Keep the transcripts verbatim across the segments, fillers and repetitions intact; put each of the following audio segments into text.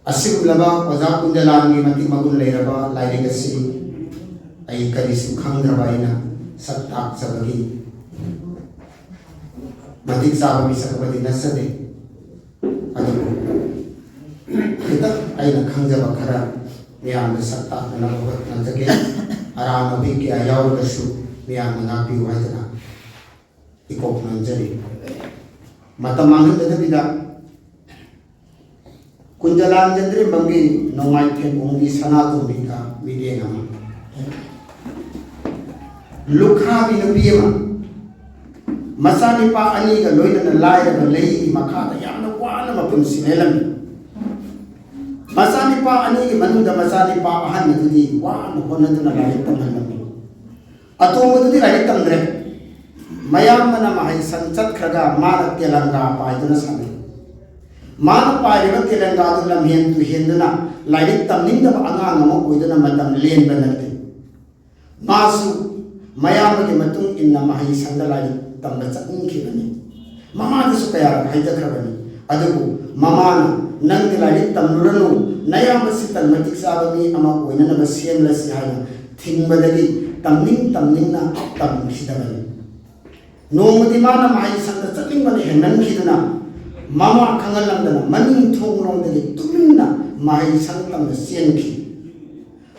ꯑꯁꯤꯒꯨꯝꯂꯕ ꯑꯣꯖꯥ ꯀꯨꯟꯖꯂꯥꯜꯒꯤ ꯃꯇꯤꯛ ꯃꯒꯨꯟ ꯂꯩꯔꯕ ꯂꯥꯏꯔꯤꯛ ꯑꯁꯤ ꯑꯩ ꯀꯔꯤꯁꯨ ꯈꯪꯗ꯭ꯔꯕ ꯑꯩꯅ ꯁꯛ ꯇꯥꯛꯆꯕꯒꯤ ꯃꯇꯤꯛ ꯆꯥꯕ ꯃꯤꯁꯛ ꯑꯃꯗꯤ ꯅꯠꯆꯗꯦ꯫ ꯑꯗꯨꯕꯨ ꯈꯤꯇꯪ ꯑꯩꯅ ꯈꯪꯖꯕ ꯈꯔ ꯃꯤꯌꯥꯝꯗ ꯁꯛ ꯇꯥꯛꯅꯅꯕ ꯍꯣꯠꯅꯖꯒꯦ꯫ ꯑꯔꯥꯟꯕ ꯋꯥꯍꯩ ꯀꯌꯥ ꯌꯥꯎꯔꯒꯁꯨ ꯃꯤꯌꯥꯝꯅ ꯉꯥꯛꯄꯤꯌꯨ ꯍꯥꯏꯗꯅ ꯏꯀꯣꯛ ꯅꯣꯟꯖꯔꯤ꯫ ꯃꯇꯝ ꯃꯥꯡꯍꯟꯗꯗꯕꯤꯗ ꯀꯨꯟꯖꯂꯥꯜ ꯆꯟꯗ꯭ꯔꯦꯝꯕꯝꯒꯤ ꯅꯣꯡꯃꯥꯏꯊꯦꯝ ꯑꯣꯡꯕꯤ ꯁꯅꯥꯇꯣꯝꯕꯤꯗ ꯃꯤꯠꯌꯦꯡ ꯑꯃ꯫ ꯂꯨꯈ꯭ꯔꯥꯕꯤ ꯅꯨꯄꯤ ꯑꯃ ꯃꯆꯥꯅꯤꯄꯥ ꯑꯅꯤꯒ ꯂꯣꯏꯅꯅ ꯂꯥꯏꯔꯕ ꯂꯩꯒꯤ ꯃꯈꯥꯗ ꯌꯥꯝꯅ ꯋꯥꯅ ꯃꯄꯨꯟꯁꯤ ꯂꯦꯜꯂꯝꯃꯤ꯫ ꯃꯆꯥꯅꯤꯄꯥ ꯑꯅꯤꯒꯤ ꯃꯅꯨꯡꯗ ꯃꯆꯥꯅꯤꯄꯥ ꯑꯍꯟ ꯑꯗꯨꯗꯤ ꯋꯥꯅ ꯍꯣꯠꯅꯗꯨꯅ ꯂꯥꯏꯔꯤꯛ ꯇꯝꯍꯜꯂꯝꯃꯤ꯫ ꯑꯇꯣꯝꯕꯗꯨꯗꯤ ꯂꯥꯏꯔꯤꯛ ꯇꯝꯗ꯭ꯔꯦ꯫ ꯃꯌꯥꯝꯕꯅ ꯃꯍꯩ ꯁꯪ ꯆꯠꯈ꯭ꯔꯒ ꯃꯥꯅ ꯇꯦꯂꯪꯒꯥ ꯄꯥꯏꯗꯨꯅ ꯁꯥꯟꯅꯩ꯫ ꯃꯥꯅ ꯄꯥꯏꯔꯤꯕ ꯇꯦꯂꯪꯒꯥꯗꯨ ꯂꯝꯍꯦꯟ ꯇꯨꯍꯦꯟꯗꯨꯅ ꯂꯥꯏꯔꯤꯛ ꯇꯝꯅꯤꯡꯗꯕ ꯑꯉꯥꯡ ꯑꯃ ꯑꯣꯏꯗꯨꯅ ꯃꯇꯝ ꯂꯦꯟꯕ ꯅꯠꯇꯦ꯫ ꯃꯥꯁꯨ ꯃꯌꯥꯝꯕꯒꯤ ꯃꯇꯨꯡ ꯏꯟꯅ ꯃꯍꯩ ꯁꯪꯗ ꯂꯥꯏꯔꯤꯛ ꯇꯝꯕ ꯆꯠꯅꯤꯡꯈꯤꯕꯅꯤ꯫ ꯃꯃꯥꯗꯁꯨ ꯀꯌꯥꯔꯛ ꯍꯥꯏꯖꯈ꯭ꯔꯕꯅꯤ꯫ ꯑꯗꯨꯕꯨ ꯃꯃꯥꯅ, "ꯅꯪꯗꯤ ꯂꯥꯏꯔꯤꯛ ꯇꯝꯂꯨꯔꯅꯨ, ꯅꯌꯥꯝꯕꯁꯤ ꯇꯟ ꯃꯇꯤꯛ ꯆꯥꯕ ꯃꯤ ꯑꯃ ꯑꯣꯏꯅꯅꯕ ꯁꯦꯝꯂꯁꯤ" ꯍꯥꯏꯅ ꯊꯤꯡꯕꯗꯒꯤ ꯇꯝꯅꯤꯡ ꯇꯝꯅꯤꯡꯅ ꯇꯝꯈꯤꯗꯕꯅꯤ꯫ ꯅꯣꯡꯃꯗꯤ ꯃꯥꯅ ꯃꯍꯩ ꯁꯪꯗ ꯆꯠꯅꯤꯡꯕꯅ ꯍꯦꯟꯃꯟꯈꯤꯗꯨꯅ ꯃꯃꯥ ꯈꯪꯍꯜꯂꯝꯗꯅ ꯃꯅꯤꯡ ꯊꯣꯡꯂꯣꯝꯗꯒꯤ ꯇꯨꯃꯤꯟꯅ ꯃꯍꯩ ꯁꯪ ꯇꯝꯅ ꯆꯦꯟꯈꯤ꯫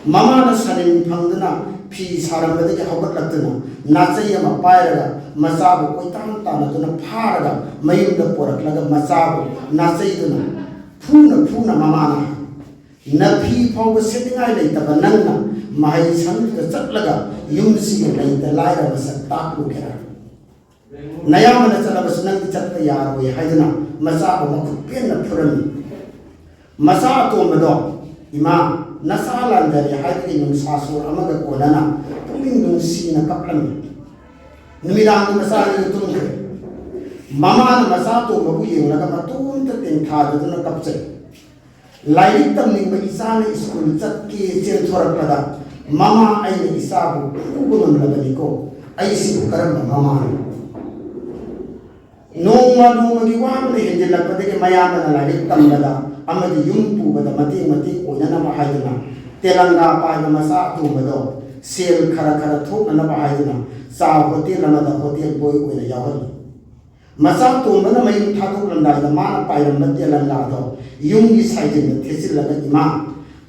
ꯃꯃꯥꯅ ꯁꯅꯤꯟ ꯐꯪꯗꯨꯅ ꯐꯤ ꯁꯥꯔꯝꯕꯗꯒꯤ ꯍꯧꯒꯠꯂꯛꯇꯨꯅ ꯅꯥꯆꯩ ꯑꯃ ꯄꯥꯏꯔꯒ ꯃꯆꯥꯕꯨ ꯀꯣꯏꯇꯥꯟ ꯇꯥꯟꯅꯗꯨꯅ ꯐꯥꯔꯒ ꯃꯌꯨꯝꯗ ꯄꯣꯔꯛꯂꯒ ꯃꯆꯥꯕꯨ ꯅꯥꯆꯩꯗꯨꯅ ꯐꯨꯅ ꯐꯨꯅ ꯃꯃꯥꯅ, "ꯅꯐꯤ ꯐꯥꯎꯕ ꯁꯦꯠꯅꯤꯡꯉꯥꯏ ꯂꯩꯇꯕ ꯅꯪꯅ ꯃꯍꯩ ꯁꯪꯗꯨꯗ ꯆꯠꯂꯒ ꯌꯨꯝꯁꯤꯒꯤ ꯂꯩꯇ ꯂꯥꯏꯔ ꯃꯁꯛ ꯇꯥꯛꯂꯨꯒꯦꯔꯥ? ꯅꯌꯥꯝꯕꯅ ꯆꯠꯂꯕꯁꯨ ꯅꯪꯗꯤ ꯆꯠꯄ ꯌꯥꯔꯣꯏ" ꯍꯥꯏꯗꯨꯅ ꯃꯆꯥꯕꯨ ꯃꯈꯨꯠ ꯄꯦꯟꯅ ꯐꯨꯔꯝꯃꯤ꯫ ꯃꯆꯥ ꯑꯇꯣꯝꯕꯗꯣ, "ꯏꯃꯥ, ꯅꯆꯥ ꯂꯥꯟꯗꯔꯦ" ꯍꯥꯏꯕꯒꯤ ꯅꯨꯡꯁꯥ ꯁꯣꯔ ꯑꯃꯒ ꯀꯣꯟꯅꯅ ꯄꯨꯛꯅꯤꯡ ꯅꯨꯡꯁꯤꯅ ꯀꯞꯂꯝꯃꯤ꯫ ꯅꯨꯃꯤꯗꯥꯡꯗꯤ ꯃꯆꯥ ꯑꯅꯤꯗꯨ ꯇꯨꯝꯈ꯭ꯔꯦ꯫ ꯃꯃꯥꯅ ꯃꯆꯥ ꯑꯇꯣꯝꯕꯕꯨ ꯌꯦꯡꯂꯒ ꯃꯇꯣꯝꯇ ꯇꯦꯡꯊꯥꯗꯗꯨꯅ ꯀꯞꯆꯩ꯫ ꯂꯥꯏꯔꯤꯛ ꯇꯝꯅꯤꯡꯕ ꯏꯆꯥꯅ ꯁ꯭ꯀꯨꯜ ꯆꯠꯀꯦ ꯆꯦꯟꯊꯣꯔꯛꯄꯗ ꯃꯃꯥ ꯑꯩꯅ ꯏꯆꯥꯕꯨ ꯐꯨꯕ ꯉꯝꯂꯕꯅꯤꯀꯣ꯫ ꯑꯩꯁꯤꯕꯨ ꯀꯔꯝꯕ ꯃꯃꯥꯅꯣ? ꯅꯣꯡꯃ ꯅꯣꯡꯃꯒꯤ ꯋꯥꯕꯅ ꯍꯦꯟꯖꯤꯜꯂꯛꯄꯗꯒꯤ ꯃꯌꯥꯝꯕꯅ ꯂꯥꯏꯔꯤꯛ ꯇꯝꯕꯗ ꯑꯃꯗꯤ ꯌꯨꯝ ꯄꯨꯕꯗ ꯃꯇꯦꯡ ꯃꯇꯦꯡ ꯑꯣꯏꯅꯅꯕ ꯍꯥꯏꯗꯨꯅ ꯇꯦꯂꯪꯒꯥ ꯄꯥꯏꯕ ꯃꯆꯥ ꯑꯇꯣꯝꯕꯗꯣ ꯁꯦꯜ ꯈꯔ ꯈꯔ ꯊꯣꯛꯅꯅꯕ ꯍꯥꯏꯗꯨꯅ ꯆꯥ ꯍꯣꯇꯦꯜ ꯑꯃꯗ ꯍꯣꯇꯦꯜ ꯕꯣꯏ ꯑꯣꯏꯅ ꯌꯥꯎꯍꯜꯂꯤ꯫ ꯃꯆꯥ ꯑꯇꯣꯝꯕꯅ ꯃꯌꯨꯝ ꯊꯥꯗꯣꯛꯂꯝꯗꯥꯏꯗ ꯃꯥꯅ ꯄꯥꯏꯔꯝꯕ ꯇꯦꯂꯪꯒꯥꯗꯣ ꯌꯨꯝꯒꯤ ꯁꯥꯏꯖꯤꯟꯗ ꯊꯦꯠꯆꯤꯜꯂꯒ, "ꯏꯃꯥ,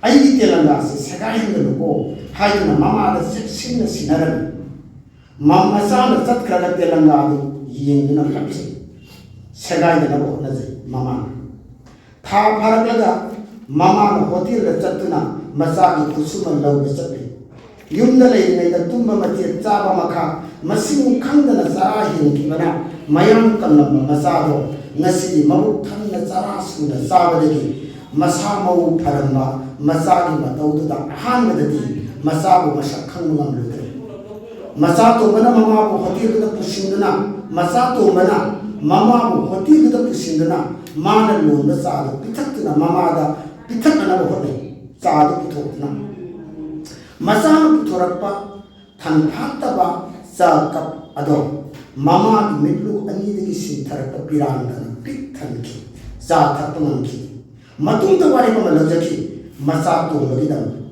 ꯑꯩꯒꯤ ꯇꯦꯂꯪꯒꯥꯁꯦ ꯁꯦꯒꯥꯏꯍꯟꯒꯅꯨꯀꯣ" ꯍꯥꯏꯗꯨꯅ ꯃꯃꯥꯗ ꯆꯦꯛꯁꯤꯟꯅ ꯁꯤꯟꯅꯔꯝꯃꯤ꯫ ꯃ-, ꯃꯆꯥꯅ ꯆꯠꯈ꯭ꯔꯒ ꯇꯦꯂꯪꯒꯥꯗꯨ ꯌꯦꯡꯗꯨꯅ ꯀꯞꯆꯩ꯫ ꯁꯦꯒꯥꯏꯗꯅꯕ ꯍꯣꯠꯅꯖꯩ ꯃꯃꯥꯅ꯫ ꯊꯥ ꯐꯥꯔꯛꯂꯒ ꯃꯃꯥꯅ ꯍꯣꯇꯦꯜꯗ ꯆꯠꯇꯨꯅ ꯃꯆꯥꯒꯤ ꯈꯨꯠꯁꯨꯃꯟ ꯂꯧꯕ ꯆꯠꯂꯤ꯫ ꯌꯨꯝꯗ ꯂꯩꯔꯤꯉꯩꯗ ꯇꯨꯝꯕ ꯃꯆꯦꯠ ꯆꯥꯕ ꯃꯈꯥ ꯃꯁꯤꯡ ꯈꯪꯗꯅ ꯆꯔꯥ ꯍꯦꯟꯈꯤꯕꯅ ꯃꯌꯥꯝ ꯀꯪꯂꯝꯕ ꯃꯆꯥꯗꯣ ꯉꯁꯤꯗꯤ ꯃꯕꯨꯛ ꯊꯟꯅ ꯆꯔꯥ ꯁꯨꯅ ꯆꯥꯕꯗꯒꯤ ꯃꯁꯥ ꯃꯎ ꯐꯔꯝꯕ ꯃꯆꯥꯒꯤ ꯃꯇꯧꯗꯨꯗ ꯑꯍꯥꯟꯕꯗꯗꯤ ꯃꯆꯥꯕꯨ ꯃꯁꯛ ꯈꯪꯕ ꯉꯝꯂꯨꯗ꯭ꯔꯦ꯫ ꯃꯆꯥ ꯇꯣꯝꯕꯅ ꯃꯃꯥꯕꯨ ꯍꯣꯇꯦꯜꯗꯨꯗ ꯄꯨꯁꯤꯟꯗꯨꯅ, ꯃꯆꯥ ꯇꯣꯝꯕꯅ ꯃꯃꯥꯕꯨ ꯍꯣꯇꯦꯜꯗꯨꯗ ꯄꯨꯁꯤꯟꯗꯨꯅ ꯃꯥꯅ ꯂꯣꯟꯕ ꯆꯥꯗꯨ ꯄꯤꯊꯛꯇꯨꯅ ꯃꯃꯥꯗ ꯄꯤꯊꯛꯅꯅꯕ ꯍꯣꯠꯅꯩ꯫ ꯆꯥꯗꯨ ꯄꯨꯊꯣꯛꯇꯨꯅ ꯃꯆꯥꯅ ꯄꯨꯊꯣꯔꯛꯄ ꯊꯟꯐꯥꯠꯇꯕ ꯆꯥ ꯀꯞ ꯑꯗꯣ ꯃꯃꯥꯒꯤ ꯃꯤꯠꯂꯨ ꯑꯅꯤꯗꯒꯤ ꯁꯤꯟꯊꯔꯛꯄ ꯄꯤꯔꯥꯡꯗꯅ ꯄꯤꯛ ꯊꯟꯈꯤ꯫ ꯆꯥ ꯊꯛꯄ ꯉꯝꯈꯤ꯫ ꯃꯇꯨꯡꯗ ꯋꯥꯔꯦꯞ ꯑꯃ ꯂꯧꯖꯈꯤ꯫ ꯃꯆꯥ ꯇꯣꯝꯕꯒꯤꯗꯃꯛ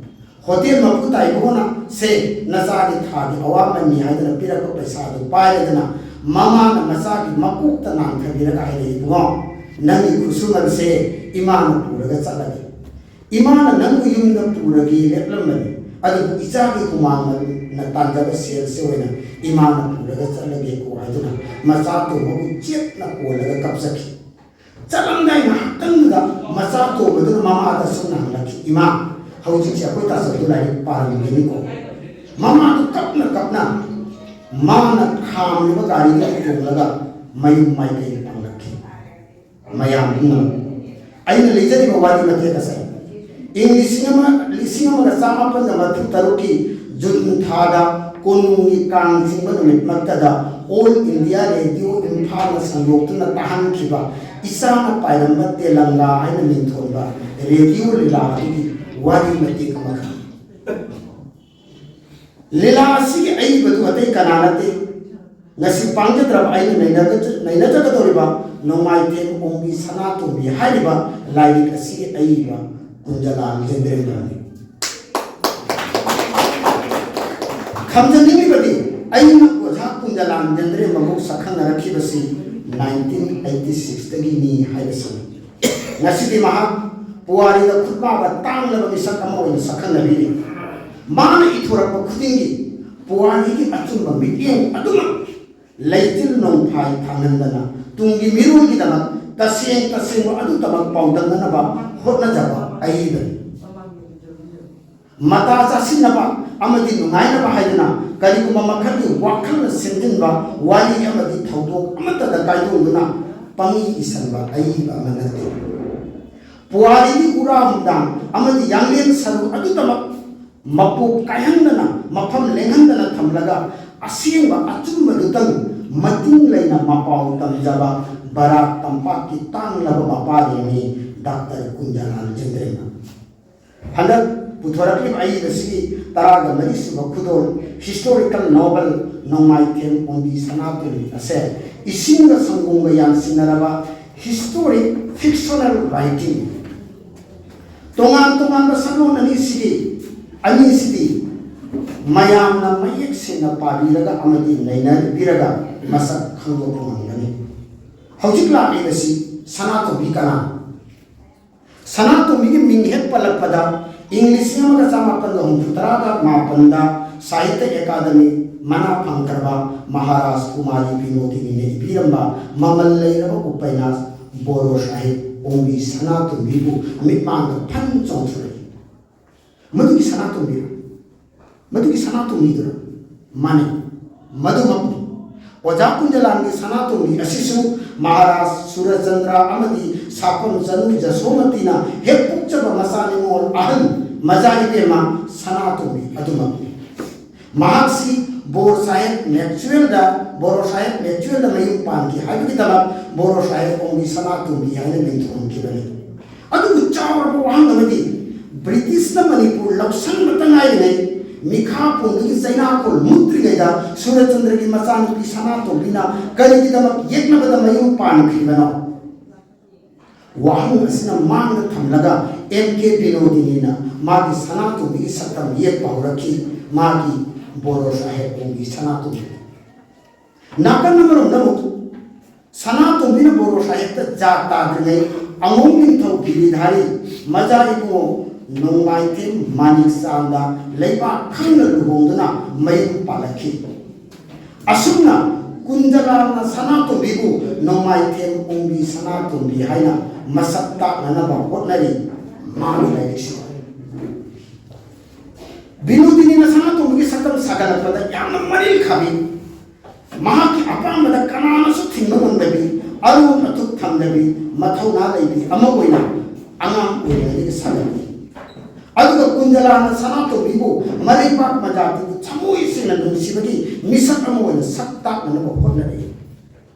ꯍꯣꯇꯦꯜ ꯃꯄꯨ ꯇꯥꯏꯕꯣꯅ, "ꯁꯦ, ꯅꯆꯥꯒꯤ ꯊꯥꯒꯤ ꯑꯋꯥꯃꯟꯅꯤ" ꯍꯥꯏꯗꯨꯅ ꯄꯤꯔꯛꯄ ꯄꯩꯁꯥꯗꯨ ꯄꯥꯏꯔꯗꯅ ꯃꯃꯥꯅ ꯃꯆꯥꯒꯤ ꯃꯀꯣꯛꯇ ꯅꯥꯟꯊꯕꯤꯔꯒ ꯍꯥꯏꯔꯛꯏ, "ꯏꯕꯨꯡꯉꯣ, ꯅꯪꯒꯤ ꯈꯨꯠꯁꯨꯃꯟꯁꯦ ꯏꯃꯥꯅ ꯄꯨꯔꯒ ꯆꯠꯂꯒꯦ꯫ ꯏꯃꯥꯅ ꯅꯪꯕꯨ ꯌꯨꯝꯗ ꯄꯨꯔꯒꯦ ꯂꯦꯞꯂꯝꯕꯅꯤ, ꯑꯗꯨꯕꯨ ꯏꯆꯥꯒꯤ ꯍꯨꯃꯥꯡꯅ ꯇꯥꯟꯖꯕ ꯁꯦꯜꯁꯦ ꯑꯣꯏꯅ ꯏꯃꯥꯅ ꯄꯨꯔꯒ ꯆꯠꯂꯒꯦꯀꯣ" ꯍꯥꯏꯗꯨꯅ ꯃꯆꯥ ꯇꯣꯝꯕꯕꯨ ꯆꯦꯠꯅ ꯀꯣꯜꯂꯒ ꯀꯞꯆꯈꯤ꯫ ꯆꯠꯂꯝꯗꯥꯏ ꯉꯥꯏꯍꯥꯛꯇꯪꯗꯨꯗ ꯃꯆꯥ ꯇꯣꯝꯕꯗꯨꯅ ꯃꯃꯥꯗ ꯑꯁꯨꯝꯅ ꯍꯪꯂꯛꯈꯤ, "ꯏꯃꯥ, ꯍꯧꯖꯤꯛꯁꯦ ꯑꯩꯈꯣꯏ ꯇꯥꯆꯧꯗꯣ ꯂꯥꯏꯔꯤꯛ ꯄꯥꯔꯝꯒꯅꯤꯀꯣ?" ꯃꯃꯥꯗꯨ ꯀꯞꯅ ꯀꯞꯅ ꯃꯥꯅ ꯈꯥꯝꯂꯤꯕ ꯒꯥꯔꯤꯗꯨꯗ ꯇꯣꯡꯂꯒ ꯃꯌꯨꯝ ꯃꯥꯏꯀꯩꯗ ꯄꯥꯡꯂꯛꯈꯤ꯫ ꯃꯌꯥꯝ ꯄꯨꯝꯅꯃꯛ, ꯑꯩꯅ ꯂꯤꯖꯔꯤꯕ ꯋꯥꯔꯤ ꯃꯇꯦꯛ ꯑꯁꯦ ꯏꯪ ꯂꯤꯁꯤꯡ ꯑꯃ, ꯂꯤꯁꯤꯡ ꯑꯃꯒ ꯆꯥꯃꯥꯄꯟꯒ ꯃꯔꯤꯐꯨ ꯇꯔꯨꯛꯀꯤ ꯖꯨꯟ ꯊꯥꯗ ꯀꯣꯅꯨꯡꯒꯤ ꯀꯥꯡ ꯆꯤꯡꯕ ꯅꯨꯃꯤꯠꯃꯛꯇꯗ All India Radio ꯏꯝꯐꯥꯜꯅ ꯁꯟꯗꯣꯛꯇꯨꯅ ꯇꯥꯍꯟꯈꯤꯕ ꯏꯆꯥꯅ ꯄꯥꯏꯔꯝꯕ ꯇꯦꯂꯪꯒꯥ ꯍꯥꯏꯅ ꯃꯤꯡꯊꯣꯟꯕ ꯔꯦꯗꯤꯑꯣ ꯂꯤꯂꯥ ꯑꯗꯨꯒꯤ ꯋꯥꯔꯤ ꯃꯇꯦꯛ ꯑꯃꯈꯛ꯫ ꯂꯤꯂꯥ ꯑꯁꯤꯒꯤ ꯑꯏꯕꯗꯨ ꯑꯇꯩ ꯀꯅꯥ ꯅꯠꯇꯦ, ꯉꯁꯤ ꯄꯥꯡꯖꯗ꯭ꯔꯕ ꯑꯩꯅ ꯅꯩꯅꯒ-, ꯅꯩꯅꯖꯒꯗꯧꯔꯤꯕ ꯅꯣꯡꯃꯥꯏꯊꯦꯝ ꯑꯣꯡꯕꯤ ꯁꯅꯥꯇꯣꯝꯕꯤ ꯍꯥꯏꯔꯤꯕ ꯂꯥꯏꯔꯤꯛ ꯑꯁꯤꯒꯤ ꯑꯏꯕ ꯀꯨꯟꯖꯂꯥꯜ ꯖꯦꯟꯗ꯭ꯔꯦꯟꯗ꯭ꯔꯅꯤ꯫ ꯈꯝꯖꯅꯤꯡꯂꯤꯕꯗꯤ, ꯑꯩꯅ ꯑꯣꯖꯥ ꯀꯨꯟꯖꯂꯥꯜ ꯖꯦꯟꯗ꯭ꯔꯦꯟꯕꯕꯨ ꯁꯛꯈꯪꯅꯔꯛꯈꯤꯕꯁꯤ ꯅꯥꯏꯟꯇꯤꯟ ꯑꯩꯠꯇꯤ ꯁꯤꯛꯁꯇꯒꯤꯅꯤ ꯍꯥꯏꯕꯁꯤꯅꯤ꯫ ꯉꯁꯤꯗꯤ ꯃꯍꯥꯛ ꯄꯨꯋꯥꯔꯤꯗ ꯈꯨꯠꯃꯥꯕ ꯇꯥꯡꯂꯕ ꯃꯤꯁꯛ ꯑꯃ ꯑꯣꯏꯅ ꯁꯛꯈꯪꯅꯕꯤꯔꯤ꯫ ꯃꯥꯅ ꯏꯊꯣꯔꯛꯄ ꯈꯨꯗꯤꯡꯒꯤ ꯄꯨꯋꯥꯔꯤꯒꯤ ꯑꯆꯨꯝꯕ ꯃꯤꯠꯌꯦꯡ ꯑꯗꯨꯃꯛ ꯂꯩꯆꯤꯜ ꯅꯣꯡꯐꯥꯏ ꯊꯥꯡꯍꯟꯗꯅ ꯇꯨꯡꯒꯤ ꯃꯤꯔꯣꯜꯒꯤꯗꯃꯛ ꯇꯁꯦꯡ ꯇꯁꯦꯡꯕ ꯑꯗꯨꯗꯃꯛ ꯄꯥꯎꯗꯝꯅꯅꯕ ꯍꯣꯠꯅꯖꯕ ꯑꯏꯕꯅꯤ꯫ ꯃꯇꯥ ꯆꯥꯁꯤꯟꯅꯕ ꯑꯃꯗꯤ ꯅꯨꯡꯉꯥꯏꯅꯕ ꯍꯥꯏꯗꯨꯅ ꯀꯔꯤꯒꯨꯝꯕ ꯃꯈꯜꯒꯤ ꯋꯥꯈꯜꯅ ꯁꯦꯝꯖꯤꯟꯕ ꯋꯥꯔꯤ ꯑꯃꯗꯤ ꯊꯧꯗꯣꯛ ꯑꯃꯠꯇꯗ ꯀꯥꯏꯗꯣꯛꯗꯨꯅ ꯄꯪꯏ ꯏꯁꯟꯕ ꯑꯏꯕ ꯑꯃ ꯅꯠꯇꯦ꯫ ꯄꯨꯋꯥꯔꯤꯒꯤ ꯎꯔꯥ ꯍꯨꯝꯗꯥꯡ ꯑꯃꯗꯤ ꯌꯥꯡꯂꯦꯟ ꯁꯔꯨ ꯑꯗꯨꯗꯃꯛ ꯃꯄꯣꯞ ꯀꯥꯏꯍꯟꯗꯅ, ꯃꯐꯝ ꯂꯦꯡꯍꯟꯗꯅ ꯊꯝꯂꯒ ꯑꯁꯦꯡꯕ ꯑꯆꯨꯝꯕꯗꯨꯇꯪ ꯃꯇꯤꯡ ꯂꯩꯅ ꯃꯄꯥꯎ ꯇꯝꯖꯕ ꯕꯔꯥꯛ ꯇꯝꯄꯥꯛꯀꯤ ꯇꯥꯡꯂꯕ ꯃꯄꯥꯔꯤꯅꯤ ꯗꯥꯛꯇꯔ ꯀꯨꯟꯖꯂꯥꯜ ꯖꯦꯟꯗ꯭ꯔꯦꯟꯕ꯫ ꯍꯟꯗꯛ ꯄꯨꯊꯣꯔꯛꯂꯤꯕ ꯑꯏꯕꯁꯤꯒꯤ ꯇꯔꯥꯒ ꯃꯔꯤ ꯁꯨꯕ ꯈꯨꯗꯣꯜ, historical novel ꯅꯣꯡꯃꯥꯏꯊꯦꯝ ꯑꯣꯡꯕꯤ ꯁꯅꯥꯇꯣꯝꯕꯤ ꯑꯁꯦ ꯏꯁꯤꯡꯒ ꯁꯪꯒꯣꯝꯒ ꯌꯥꯟꯁꯤꯟꯅꯔꯕ historic fictional writing, ꯇꯣꯉꯥꯟ ꯇꯣꯉꯥꯟꯕ ꯁꯛꯂꯣꯟ ꯑꯅꯤꯁꯤꯒꯤ, ꯑꯅꯤꯁꯤꯗꯤ ꯃꯌꯥꯝꯅ ꯃꯌꯦꯛ ꯁꯦꯡꯅ ꯄꯥꯕꯤꯔꯒ ꯑꯃꯗꯤ ꯅꯩꯅꯕꯤꯔꯒ ꯃꯁꯛ ꯈꯪꯗꯣꯛꯄ ꯉꯝꯒꯅꯤ꯫ ꯍꯧꯖꯤꯛ ꯂꯥꯛꯂꯤꯕꯁꯤ ꯁꯅꯥꯇꯣꯝꯕꯤ ꯀꯅꯥ? ꯁꯅꯥꯇꯣꯝꯕꯤꯒꯤ ꯃꯤꯡ ꯍꯦꯛ ꯄꯜꯂꯛꯄꯗ, ꯏꯪ ꯂꯤꯁꯤꯡ ꯑꯃꯒ ꯆꯃꯥꯄꯟꯒ ꯍꯨꯝꯐꯨ ꯇꯔꯥꯒ ꯃꯥꯄꯟꯗ ꯁꯥꯍꯤꯇ꯭ꯌ ꯑꯦꯀꯥꯗꯃꯤ ꯃꯅꯥ ꯐꯪꯈ꯭ꯔꯕ ꯃꯍꯥꯔꯥꯖ ꯀꯨꯃꯥꯔꯤ ꯕꯤꯅꯣꯗꯤꯅꯤꯅ ꯏꯕꯤꯔꯝꯕ ꯃꯃꯜ ꯂꯩꯔꯕ ꯎꯄꯩꯅꯥꯁ ꯕꯣꯔꯣ ꯁꯥꯍꯦꯕ ꯑꯣꯡꯕꯤ ꯁꯅꯥꯇꯣꯝꯕꯤꯕꯨ ꯃꯤꯠꯃꯥꯡꯗ ꯐꯟ ꯆꯣꯡꯊꯣꯔꯛꯏ꯫ ꯃꯗꯨꯒꯤ ꯁꯅꯥꯇꯣꯝꯕꯤꯔ? ꯃꯗꯨꯒꯤ ꯁꯅꯥꯇꯣꯝꯕꯤꯗꯨꯔ? ꯃꯥꯅꯤ, ꯃꯗꯨꯃꯛꯅꯤ꯫ ꯑꯣꯖꯥ ꯀꯨꯟꯖꯂꯥꯜꯒꯤ ꯁꯅꯥꯇꯣꯝꯕꯤ ꯑꯁꯤꯁꯨ ꯃꯍꯥꯔꯥꯖ ꯁꯨꯔꯆꯟꯗ꯭ꯔ ꯑꯃꯗꯤ ꯁꯥꯐꯝ ꯆꯅꯨ ꯖꯁꯣꯃꯇꯤꯅ ꯍꯦꯛ ꯄꯣꯛꯆꯕ ꯃꯆꯥ ꯅꯤꯉꯣꯜ ꯑꯍꯜ ꯃꯖꯥ ꯏꯕꯦꯝꯃ ꯁꯅꯥꯇꯣꯝꯕꯤ ꯑꯗꯨꯃꯛꯅꯤ꯫ ꯃꯍꯥꯛꯁꯤ ꯕꯣꯔ ꯁꯥꯍꯦꯕ ꯃꯦꯛꯆꯨꯋꯦꯜꯗ, ꯕꯣꯔꯣ ꯁꯥꯍꯦꯕ ꯃꯦꯛꯆꯨꯋꯦꯜꯗ ꯃꯌꯨꯝ ꯄꯥꯟꯈꯤ ꯍꯥꯏꯕꯒꯤꯗꯃꯛ ꯕꯣꯔꯣ ꯁꯥꯍꯦꯕ ꯑꯣꯡꯕꯤ ꯁꯅꯥꯇꯣꯝꯕꯤ ꯍꯥꯏꯅ ꯃꯤꯡꯊꯣꯟꯈꯤꯕꯅꯤ꯫ ꯑꯗꯨꯕꯨ ꯆꯥꯎꯔꯕ ꯋꯥꯍꯪ ꯑꯃꯗꯤ, ꯕ꯭ꯔꯤꯇꯤꯁꯅ ꯃꯅꯤꯄꯨꯔ ꯂꯧꯁꯤꯟꯕꯇ ꯉꯥꯏꯔꯤꯉꯩ ꯃꯤꯈꯥ ꯄꯣꯟꯗꯒꯤ ꯆꯩꯅꯥꯈꯣꯜ ꯃꯨꯠꯇ꯭ꯔꯤꯉꯩꯗ ꯁꯨꯔꯆꯟꯗ꯭ꯔꯒꯤ ꯃꯆꯥꯅꯨꯄꯤ ꯁꯅꯥꯇꯣꯝꯕꯤꯅ ꯀꯔꯤꯒꯤꯗꯃꯛ ꯌꯦꯛꯅꯕꯗ ꯃꯌꯨꯝ ꯄꯥꯟꯈ꯭ꯔꯤꯕꯅꯣ? ꯋꯥꯍꯪ ꯑꯁꯤꯅ ꯃꯥꯡꯗ ꯊꯝꯂꯒ ꯑꯦꯝ ꯀꯦ ꯕꯤꯅꯣꯗꯤꯅꯤꯅ ꯃꯥꯒꯤ ꯁꯅꯥꯇꯣꯝꯕꯤꯒꯤ ꯁꯛꯇꯝ ꯌꯦꯛꯄ ꯍꯧꯔꯛꯈꯤ, ꯃꯥꯒꯤ ꯕꯣꯔꯣ ꯁꯥꯍꯦꯕ ꯑꯣꯡꯕꯤ ꯁꯅꯥꯇꯣꯝꯕꯤ꯫ ꯅꯥꯀꯟ ꯑꯃꯔꯣꯝꯗ ꯑꯃꯨꯛ ꯁꯅꯥꯇꯣꯝꯕꯤꯅ ꯕꯣꯔꯣ ꯁꯥꯍꯦꯕꯇ ꯖꯥꯠ ꯇꯥꯗ꯭ꯔꯤꯉꯩ ꯑꯉꯣꯝ ꯅꯤꯡꯊꯧ ꯒꯤꯔꯤꯙꯥꯔꯤ ꯃꯆꯥ ꯏꯕꯨꯡꯉꯣ ꯅꯣꯡꯃꯥꯏꯊꯦꯝ ꯃꯥꯅꯤꯛ ꯆꯥꯟꯗ ꯂꯩꯕꯥꯛ ꯈꯪꯅ ꯂꯨꯍꯣꯡꯗꯨꯅ ꯃꯌꯨꯝ ꯄꯥꯜꯂꯛꯈꯤ꯫ ꯑꯁꯨꯝꯅ ꯀꯨꯟꯖꯂꯥꯜꯅ ꯁꯅꯥꯇꯣꯝꯕꯤꯕꯨ ꯅꯣꯡꯃꯥꯏꯊꯦꯝ ꯑꯣꯡꯕꯤ ꯁꯅꯥꯇꯣꯝꯕꯤ ꯍꯥꯏꯅ ꯃꯁꯛ ꯇꯥꯛꯅꯅꯕ ꯍꯣꯠꯅꯔꯤ꯫ ꯃꯥꯒꯤ ꯂꯥꯏꯔꯤꯛꯁꯤꯗ ꯕꯤꯅꯣꯗꯤꯅꯤꯅ ꯁꯅꯥꯇꯣꯝꯕꯤꯒꯤ ꯁꯛꯇꯝ ꯁꯥꯒꯠꯂꯛꯄꯗ ꯌꯥꯝꯅ ꯃꯔꯤꯜ ꯈꯥꯕꯤ, ꯃꯍꯥꯛꯀꯤ ꯑꯄꯥꯝꯕꯗ ꯀꯅꯥꯅꯁꯨ ꯊꯤꯡꯕ ꯉꯝꯗꯕꯤ, ꯑꯔꯨꯝ ꯑꯊꯨꯞ ꯊꯝꯗꯕꯤ, ꯃꯊꯧꯅꯥ ꯂꯩꯕꯤ ꯑꯃ ꯑꯣꯏꯅ ꯑꯉꯥꯡ ꯑꯣꯏꯔꯤꯉꯩꯗꯒꯤ ꯁꯥꯒꯠꯂꯛꯏ꯫ ꯑꯗꯨꯒ ꯀꯨꯟꯖꯂꯥꯅ ꯁꯅꯥꯇꯣꯝꯕꯤꯕꯨ ꯃꯔꯩꯕꯥꯛ ꯃꯖꯥꯇꯤꯕꯨ ꯊꯃꯣꯏ ꯁꯦꯡꯅ ꯅꯨꯡꯁꯤꯕꯒꯤ ꯃꯤꯁꯛ ꯑꯃ ꯑꯣꯏꯅ ꯁꯛ ꯇꯥꯛꯅꯅꯕ ꯍꯣꯠꯅꯔꯛꯏ꯫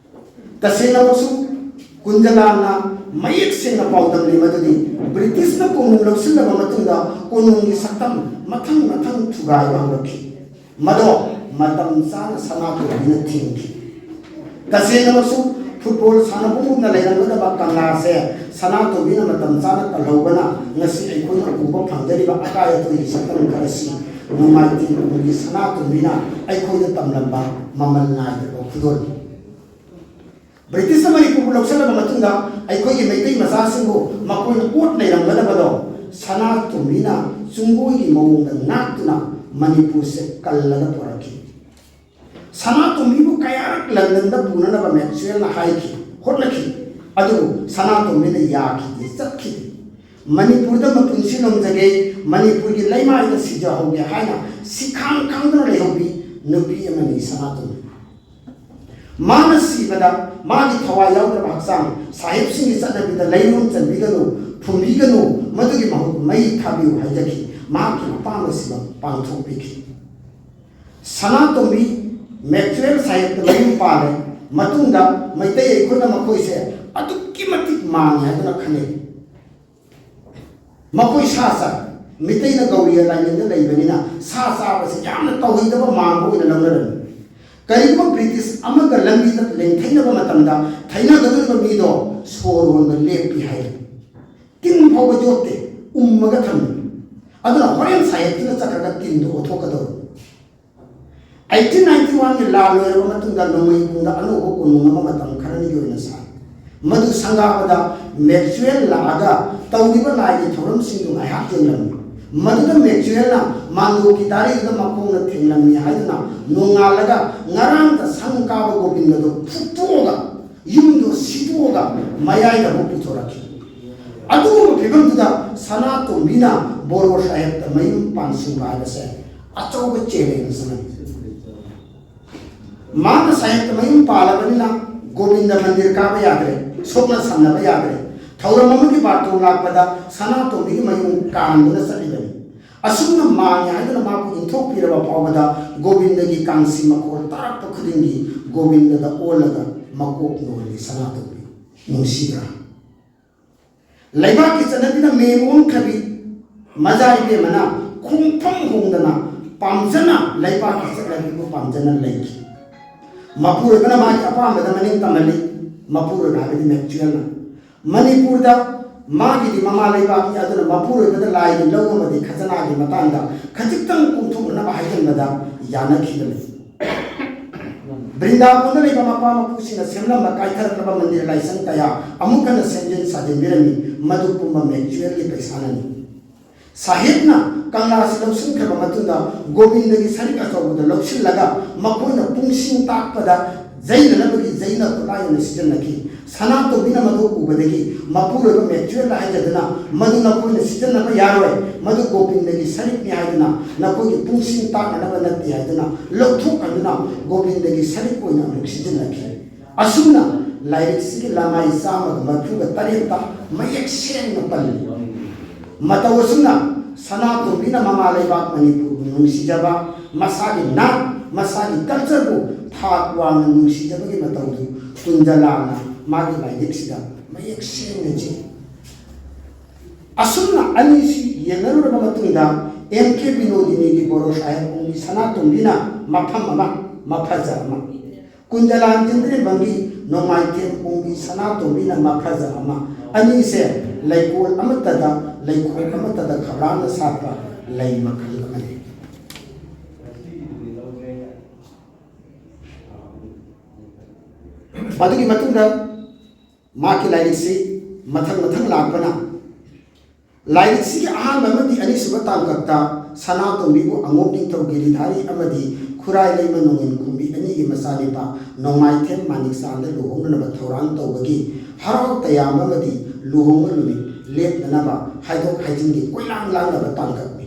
ꯇꯁꯦꯡꯅꯃꯛꯁꯨ ꯀꯨꯟꯖꯂꯥꯅ ꯃꯌꯦꯛ ꯁꯦꯡꯅ ꯄꯥꯎꯗꯝꯂꯤ ꯃꯗꯨꯗꯤ ꯕ꯭ꯔꯤꯇꯤꯁꯅ ꯀꯣꯅꯨꯡ ꯂꯧꯁꯤꯜꯂꯕ ꯃꯇꯨꯡꯗ ꯀꯣꯅꯨꯡꯒꯤ ꯁꯛꯇꯝ ꯃꯊꯪ ꯃꯊꯪ ꯊꯨꯒꯥꯏꯕ ꯍꯧꯔꯛꯈꯤ꯫ ꯃꯗꯣ ꯃꯇꯝ ꯆꯥꯅ ꯁꯅꯥꯇꯣꯝꯕꯤꯅ ꯊꯤꯡꯈꯤ꯫ ꯇꯁꯦꯡꯅꯃꯛꯁꯨ ꯐꯨꯠꯕꯣꯜ ꯁꯥꯟꯅꯕꯒꯨꯝꯅ ꯂꯩꯔꯝꯒꯗꯕ ꯀꯪꯂꯥꯁꯦ ꯁꯅꯥꯇꯣꯝꯕꯤꯅ ꯃꯇꯝ ꯆꯥꯅ ꯀꯜꯍꯧꯕꯅ ꯉꯁꯤ ꯑꯩꯈꯣꯏꯅ ꯎꯕ ꯐꯪꯖꯔꯤꯕ ꯑꯀꯥꯏ ꯑꯇꯣꯏꯒꯤ ꯁꯛꯇꯝ ꯈꯔꯁꯤ ꯅꯣꯡꯃꯥꯏꯊꯦꯝ ꯑꯣꯡꯕꯤ ꯁꯅꯥꯇꯣꯝꯕꯤꯅ ꯑꯩꯈꯣꯏꯗ ꯇꯝꯂꯝꯕ ꯃꯃꯜ ꯅꯥꯏꯗ꯭ꯔꯕ ꯈꯨꯗꯣꯜꯅꯤ꯫ ꯕ꯭ꯔꯤꯇꯤꯁꯅ ꯃꯅꯤꯄꯨꯔꯕꯨ ꯂꯧꯁꯤꯜꯂꯕ ꯃꯇꯨꯡꯗ ꯑꯩꯈꯣꯏꯒꯤ ꯃꯩꯇꯩ ꯃꯆꯥꯁꯤꯡꯕꯨ ꯃꯈꯣꯏꯅ ꯑꯣꯠ ꯅꯩꯔꯝꯒꯗꯕꯗꯣ ꯁꯅꯥꯇꯣꯝꯕꯤꯅ ꯆꯨꯡꯒꯣꯏꯒꯤ ꯃꯑꯣꯡꯗ ꯉꯥꯛꯇꯨꯅ ꯃꯅꯤꯄꯨꯔꯁꯦ ꯀꯜꯂꯒ ꯄꯨꯔꯛꯈꯤ꯫ ꯁꯅꯥꯇꯣꯝꯕꯤꯕꯨ ꯀꯌꯥꯔꯛ ꯂꯟꯗꯟꯗ ꯄꯨꯅꯅꯕ ꯃꯦꯛꯁꯋꯦꯜꯅ ꯍꯥꯏꯈꯤ, ꯍꯣꯠꯅꯈꯤ, ꯑꯗꯨꯕꯨ ꯁꯅꯥꯇꯣꯝꯕꯤꯅ ꯌꯥꯈꯤꯗꯦ, ꯆꯠꯈꯤꯗꯦ꯫ ꯃꯅꯤꯄꯨꯔꯗ ꯃꯄꯨꯟꯁꯤ ꯂꯣꯝꯖꯒꯦ, ꯃꯅꯤꯄꯨꯔꯒꯤ ꯂꯩꯃꯥꯏꯗ ꯁꯤꯖꯍꯧꯒꯦ ꯍꯥꯏꯅ ꯁꯤꯈꯥꯡ ꯈꯥꯡꯗꯨꯅ ꯂꯩꯍꯧꯕꯤ ꯅꯨꯄꯤ ꯑꯃꯅꯤ ꯁꯅꯥꯇꯣꯝꯕꯤ꯫ ꯃꯥꯅ ꯁꯤꯕꯗ ꯃꯥꯒꯤ ꯊꯋꯥꯏ ꯌꯥꯎꯗ꯭ꯔꯕ ꯍꯛꯆꯥꯡ ꯁꯥꯍꯦꯕꯁꯤꯡꯒꯤ ꯆꯠꯅꯕꯤꯗ ꯂꯩꯔꯣꯟ ꯆꯟꯕꯤꯒꯅꯨ, ꯐꯨꯝꯕꯤꯒꯅꯨ, ꯃꯗꯨꯒꯤ ꯃꯍꯨꯠ ꯃꯩ ꯊꯥꯕꯤꯌꯨ ꯍꯥꯏꯖꯈꯤ꯫ ꯃꯍꯥꯛꯀꯤ ꯑꯄꯥꯝꯕꯁꯤꯃꯛ ꯄꯥꯡꯊꯣꯛꯄꯤꯈꯤ꯫ ꯁꯅꯥꯇꯣꯝꯕꯤ ꯃꯦꯛꯁꯋꯦꯜ ꯁꯥꯍꯦꯕꯇ ꯃꯌꯨꯝ ꯄꯥꯜꯂꯦ꯫ ꯃꯇꯨꯡꯗ ꯃꯩꯇꯩ ꯑꯩꯈꯣꯏꯅ ꯃꯈꯣꯏꯁꯦ ꯑꯗꯨꯛꯀꯤ ꯃꯇꯤꯛ ꯃꯥꯡꯉꯦ ꯍꯥꯏꯗꯨꯅ ꯈꯟꯅꯩ꯫ ꯃꯈꯣꯏ ꯁꯥ ꯆꯥꯏ꯫ ꯃꯤꯇꯩꯅ ꯒꯧꯔꯤꯌ ꯂꯥꯏꯅꯤꯡꯗ ꯂꯩꯕꯅꯤꯅ ꯁꯥ ꯆꯥꯕꯁꯤ ꯌꯥꯝꯅ ꯇꯧꯍꯩꯗꯕ ꯃꯥꯟꯕ ꯑꯣꯏꯅ ꯂꯧꯅꯔꯝꯃꯤ꯫ ꯀꯔꯤꯒꯨꯝꯕ ꯕ꯭ꯔꯤꯇꯤꯁ ꯑꯃꯒ ꯂꯝꯕꯤꯗ ꯂꯦꯡꯊꯩꯅꯕ ꯃꯇꯝꯗ ꯊꯩꯅꯒꯗꯧꯔꯤꯕ ꯃꯤꯗꯣ ꯁꯣꯔ ꯍꯣꯟꯕ ꯂꯦꯞꯄꯤ ꯍꯥꯏꯔꯤ꯫ ꯇꯤꯟ ꯐꯥꯎꯕ ꯌꯣꯠꯇꯦ, ꯎꯝꯃꯒ ꯊꯝꯃꯤ꯫ ꯑꯗꯨꯅ ꯍꯣꯔꯦꯟ ꯁꯥꯍꯦꯕꯇꯨꯅ ꯆꯠꯈ꯭ꯔꯒ ꯇꯤꯟꯗꯨ ꯑꯣꯠꯊꯣꯛꯀꯗꯧꯔꯤ꯫ ꯑꯩꯠꯇꯤꯟ ꯅꯥꯏꯟꯇꯤ ꯋꯥꯟꯒꯤ ꯂꯥꯟ ꯂꯣꯏꯔꯕ ꯃꯇꯨꯡꯗ ꯅꯣꯡꯃꯩ ꯄꯨꯡꯗ ꯑꯅꯧꯕ ꯀꯣꯅꯨꯡ ꯑꯃ ꯃꯇꯝ ꯈꯔꯅꯤꯒꯤ ꯑꯣꯏꯅ ꯁꯥꯏ꯫ ꯃꯗꯨ ꯁꯪꯒꯥꯕꯗ ꯃꯦꯛꯁꯋꯦꯜ ꯂꯥꯛꯑꯒ ꯇꯧꯔꯤꯕ ꯂꯥꯏꯒꯤ ꯊꯧꯔꯝꯁꯤꯡꯗꯨ ꯉꯥꯏꯍꯥꯛ ꯌꯦꯡꯂꯝꯃꯤ꯫ ꯃꯗꯨꯗ ꯃꯦꯛꯁꯋꯦꯜꯅ ꯃꯥꯟꯗꯣꯞꯀꯤ ꯗꯥꯔꯤꯗꯨꯗ ꯃꯈꯣꯡꯅ ꯊꯦꯡꯂꯝꯃꯤ ꯍꯥꯏꯗꯨꯅ ꯅꯣꯡꯉꯥꯜꯂꯒ ꯉꯔꯥꯡꯇ ꯁꯪ ꯀꯥꯕ ꯒꯣꯕꯤꯟꯗꯗꯨ ꯐꯨꯠꯇꯣꯛꯑꯒ ꯌꯨꯝꯗꯣ ꯁꯤꯗꯣꯛꯑꯒ ꯃꯌꯥꯏꯗ ꯑꯃꯨꯛ ꯄꯨꯊꯣꯔꯛꯈꯤ꯫ ꯑꯗꯨꯒꯨꯝꯕ ꯐꯤꯕꯝꯗꯨꯗ ꯁꯅꯥꯇꯣꯝꯕꯤꯅ ꯕꯣꯔꯣ ꯁꯥꯍꯦꯕꯇ ꯃꯌꯨꯝ ꯄꯥꯟꯁꯤꯟꯕ ꯍꯥꯏꯕꯁꯦ ꯑꯆꯧꯕ ꯆꯦꯂꯦꯟꯖ ꯑꯃꯅꯤ꯫ ꯃꯥꯅ ꯁꯥꯍꯦꯕꯇ ꯃꯌꯨꯝ ꯄꯥꯜꯂꯕꯅꯤꯅ ꯒꯣꯕꯤꯟꯗ ꯃꯟꯗꯤꯔ ꯀꯥꯕ ꯌꯥꯗ꯭ꯔꯦ, ꯁꯣꯛꯅ ꯁꯝꯅꯕ ꯌꯥꯗ꯭ꯔꯦ꯫ ꯊꯧꯔꯝ ꯑꯃꯒꯤ ꯕꯥꯔꯇꯣꯟ ꯂꯥꯛꯄꯗ ꯁꯅꯥꯇꯣꯝꯕꯤꯒꯤ ꯃꯌꯨꯝ ꯀꯥꯟꯗꯨꯅ ꯆꯠꯂꯤꯕꯅꯤ꯫ ꯑꯁꯨꯝꯅ ꯃꯥꯡꯉꯦ ꯍꯥꯏꯗꯨꯅ ꯃꯥꯕꯨ ꯏꯟꯊꯣꯛꯄꯤꯔꯕ ꯐꯥꯎꯕꯗ ꯒꯣꯕꯤꯟꯗꯒꯤ ꯀꯥꯡꯁꯤ ꯃꯈꯣꯜ ꯇꯥꯔꯛꯄ ꯈꯨꯗꯤꯡꯒꯤ ꯒꯣꯕꯤꯟꯗꯗ ꯑꯣꯜꯂꯒ ꯃꯀꯣꯛ ꯅꯣꯜꯂꯤ ꯁꯅꯥꯇꯣꯝꯕꯤ꯫ ꯅꯨꯡꯁꯤꯗ꯭ꯔꯥ? ꯂꯩꯕꯥꯛꯀꯤ ꯆꯠꯅꯕꯤꯅ ꯃꯦ ꯑꯣꯟꯈ꯭ꯔꯕꯤ ꯃꯖꯥ ꯏꯕꯦꯝꯃꯅ ꯈꯣꯡꯐꯝ ꯍꯣꯡꯗꯅ ꯄꯥꯝꯖꯅ ꯂꯩꯕꯥꯛꯀꯤ ꯆꯠꯅꯕꯤꯕꯨ ꯄꯥꯝꯖꯅ ꯂꯩꯈꯤ꯫ ꯃꯄꯨꯔꯣꯏꯕꯅ ꯃꯥꯒꯤ ꯑꯄꯥꯝꯕꯗ ꯃꯅꯤꯡ ꯇꯝꯍꯜꯂꯤ꯫ ꯃꯄꯨꯔꯣꯏꯕ ꯍꯥꯏꯕꯗꯤ ꯃꯦꯛꯆꯨꯌꯦꯜꯅ꯫ ꯃꯅꯤꯄꯨꯔꯗ ꯃꯥꯒꯤꯗꯤ ꯃꯃꯥ ꯂꯩꯕꯥꯛꯅꯤ, ꯑꯗꯨꯅ ꯃꯄꯨꯔꯣꯏꯕꯗ ꯂꯥꯏꯒꯤ ꯂꯧ ꯑꯃꯗꯤ ꯈꯖꯅꯥꯒꯤ ꯃꯇꯥꯡꯗ ꯈꯖꯤꯛꯇꯪ ꯀꯣꯝꯊꯣꯛꯅꯅꯕ ꯍꯥꯏꯖꯟꯕꯗ ꯌꯥꯅꯈꯤꯕꯅꯤ꯫ ꯕ꯭ꯔꯤꯟꯗꯥꯕꯟꯗ ꯂꯩꯕ ꯃꯄꯥ ꯃꯄꯨꯁꯤꯡꯅ ꯁꯦꯝꯂꯝꯕ ꯀꯥꯏꯊꯔꯛꯂꯕ ꯃꯟꯗꯤꯔ ꯂꯥꯏꯁꯪ ꯀꯌꯥ ꯑꯃꯨꯛ ꯍꯟꯅ ꯁꯦꯝꯖꯤꯟ ꯁꯥꯖꯤꯟꯕꯤꯔꯝꯃꯤ꯫ ꯃꯗꯨ ꯄꯨꯝꯕ ꯃꯦꯛꯆꯨꯌꯦꯜꯒꯤ ꯄꯩꯁꯥꯅꯅꯤ꯫ ꯁꯥꯍꯦꯕꯅ ꯀꯪꯂꯥꯁꯤ ꯂꯧꯁꯤꯟꯈ꯭ꯔꯕ ꯃꯇꯨꯡꯗ ꯒꯣꯕꯤꯟꯗꯒꯤ ꯁꯔꯤꯛ ꯑꯆꯧꯕꯗ ꯂꯧꯁꯤꯜꯂꯒ ꯃꯈꯣꯏꯅ ꯄꯨꯡꯁꯤꯡ ꯇꯥꯛꯄꯗ ꯌꯩꯅꯅꯕꯒꯤ ꯌꯩꯅ ꯈꯨꯠꯂꯥꯏ ꯑꯣꯏꯅ ꯁꯤꯖꯤꯟꯅꯈꯤ꯫ ꯁꯅꯥꯇꯣꯝꯕꯤꯅ ꯃꯗꯨ ꯎꯕꯗꯒꯤ ꯃꯄꯨꯔꯣꯏꯕ ꯃꯦꯛꯆꯨꯌꯦꯜꯗ ꯍꯥꯏꯖꯗꯨꯅ, "ꯃꯗꯨ ꯅꯈꯣꯏꯅ ꯁꯤꯖꯤꯟꯅꯕ ꯌꯥꯔꯣꯏ, ꯃꯗꯨ ꯒꯣꯕꯤꯟꯗꯒꯤ ꯁꯔꯤꯛꯅꯤ" ꯍꯥꯏꯗꯨꯅ, "ꯅꯈꯣꯏꯒꯤ ꯄꯨꯡꯁꯤꯡ ꯇꯥꯛꯅꯅꯕ ꯅꯠꯇꯦ" ꯍꯥꯏꯗꯨꯅ ꯂꯧꯊꯣꯛꯍꯟꯗꯨꯅ ꯒꯣꯕꯤꯟꯗꯒꯤ ꯁꯔꯤꯛ ꯑꯣꯏꯅ ꯑꯃꯨꯛ ꯁꯤꯖꯤꯟꯅꯈꯤ꯫ ꯑꯁꯨꯝꯅ ꯂꯥꯏꯔꯤꯛꯁꯤꯒꯤ ꯂꯃꯥꯏ ꯆꯥꯝꯃꯒ ꯃꯔꯤꯐꯨꯒ ꯇꯔꯦꯠꯇ ꯃꯌꯦꯛ ꯁꯦꯡꯅ ꯄꯜꯂꯤ꯫ ꯃꯇꯧ ꯑꯁꯨꯝꯅ ꯁꯅꯥꯇꯣꯝꯕꯤꯅ ꯃꯃꯥ ꯂꯩꯕꯥꯛ ꯃꯅꯤꯄꯨꯔꯕꯨ ꯅꯨꯡꯁꯤꯖꯕ, ꯃꯁꯥꯒꯤ ꯅꯥꯠ, ꯃꯁꯥꯒꯤ ꯀꯜꯆꯔꯕꯨ ꯊꯥꯛ ꯋꯥꯡꯅ ꯅꯨꯡꯁꯤꯖꯕꯒꯤ ꯃꯇꯧꯗꯨ ꯇꯨꯟꯖꯂꯥꯜꯅ ꯃꯥꯒꯤ ꯂꯥꯏꯔꯤꯛꯁꯤꯗ ꯃꯌꯦꯛ ꯁꯦꯡꯅ ꯆꯦꯜꯂꯤ꯫ ꯑꯁꯨꯝꯅ ꯑꯅꯤꯁꯤ ꯌꯦꯡꯅꯔꯨꯔꯕ ꯃꯇꯨꯡꯗ, ꯑꯦꯝ ꯀꯦ ꯕꯤꯅꯣꯗꯤꯅꯤꯒꯤ ꯕꯣꯔꯣ ꯁꯥꯍꯦꯕ ꯑꯣꯡꯕꯤ ꯁꯅꯥꯇꯣꯝꯕꯤꯅ ꯃꯐꯝ ꯑꯃ, ꯃꯐꯖ ꯑꯃ, ꯀꯨꯟꯖꯂꯥꯟ ꯇꯦꯟꯗ꯭ꯔꯦꯝꯕꯝꯒꯤ ꯅꯣꯡꯃꯥꯏꯊꯦꯝ ꯑꯣꯡꯕꯤ ꯁꯅꯥꯇꯣꯝꯕꯤꯅ ꯃꯐꯖ ꯑꯃ, ꯑꯅꯤꯁꯦ ꯂꯩꯀꯣꯜ ꯑꯃꯠꯇꯗ, ꯂꯩꯀꯣꯜ ꯑꯃꯠꯇꯗ ꯈꯧꯔꯥꯡꯅ ꯁꯥꯠꯄ ꯂꯩ ꯃꯈꯜ ꯑꯃꯅꯤ꯫ ꯑꯗꯨꯒꯤ ꯃꯇꯨꯡꯗ ꯃꯍꯥꯛꯀꯤ ꯂꯥꯏꯔꯤꯛꯁꯤ ꯃꯊꯪ ꯃꯊꯪ ꯂꯥꯛꯄꯅ, ꯂꯥꯏꯔꯤꯛꯁꯤꯒꯤ ꯑꯍꯥꯟꯕ ꯑꯃꯗꯤ ꯑꯅꯤꯁꯨꯕ ꯇꯥꯡꯀꯛꯇ ꯁꯅꯥꯇꯣꯝꯕꯤꯕꯨ ꯑꯉꯣꯝ ꯅꯤꯡꯊꯧ ꯒꯤꯔꯤꯙꯥꯔꯤ ꯑꯃꯗꯤ ꯈꯨꯔꯥꯏ ꯂꯩꯃ ꯅꯣꯡꯉꯤꯟ ꯈꯣꯝꯕꯤ ꯑꯅꯤꯒꯤ ꯃꯆꯥꯅꯤꯄꯥ ꯅꯣꯡꯃꯥꯏꯊꯦꯝ ꯃꯥꯅꯤꯛꯆꯥꯟꯗ ꯂꯨꯍꯣꯡꯅꯅꯕ ꯊꯧꯔꯥꯡ ꯇꯧꯕꯒꯤ ꯍꯔꯥꯎ ꯇꯌꯥꯝꯕ ꯑꯃꯗꯤ ꯂꯨꯍꯣꯡꯕ ꯅꯨꯃꯤꯠ ꯂꯦꯞꯅꯅꯕ ꯍꯥꯏꯗꯣꯛ ꯍꯥꯏꯖꯤꯟꯒꯤ ꯀꯣꯏꯂꯥꯡ ꯂꯥꯡꯅꯕ ꯇꯥꯡꯀꯛꯅꯤ꯫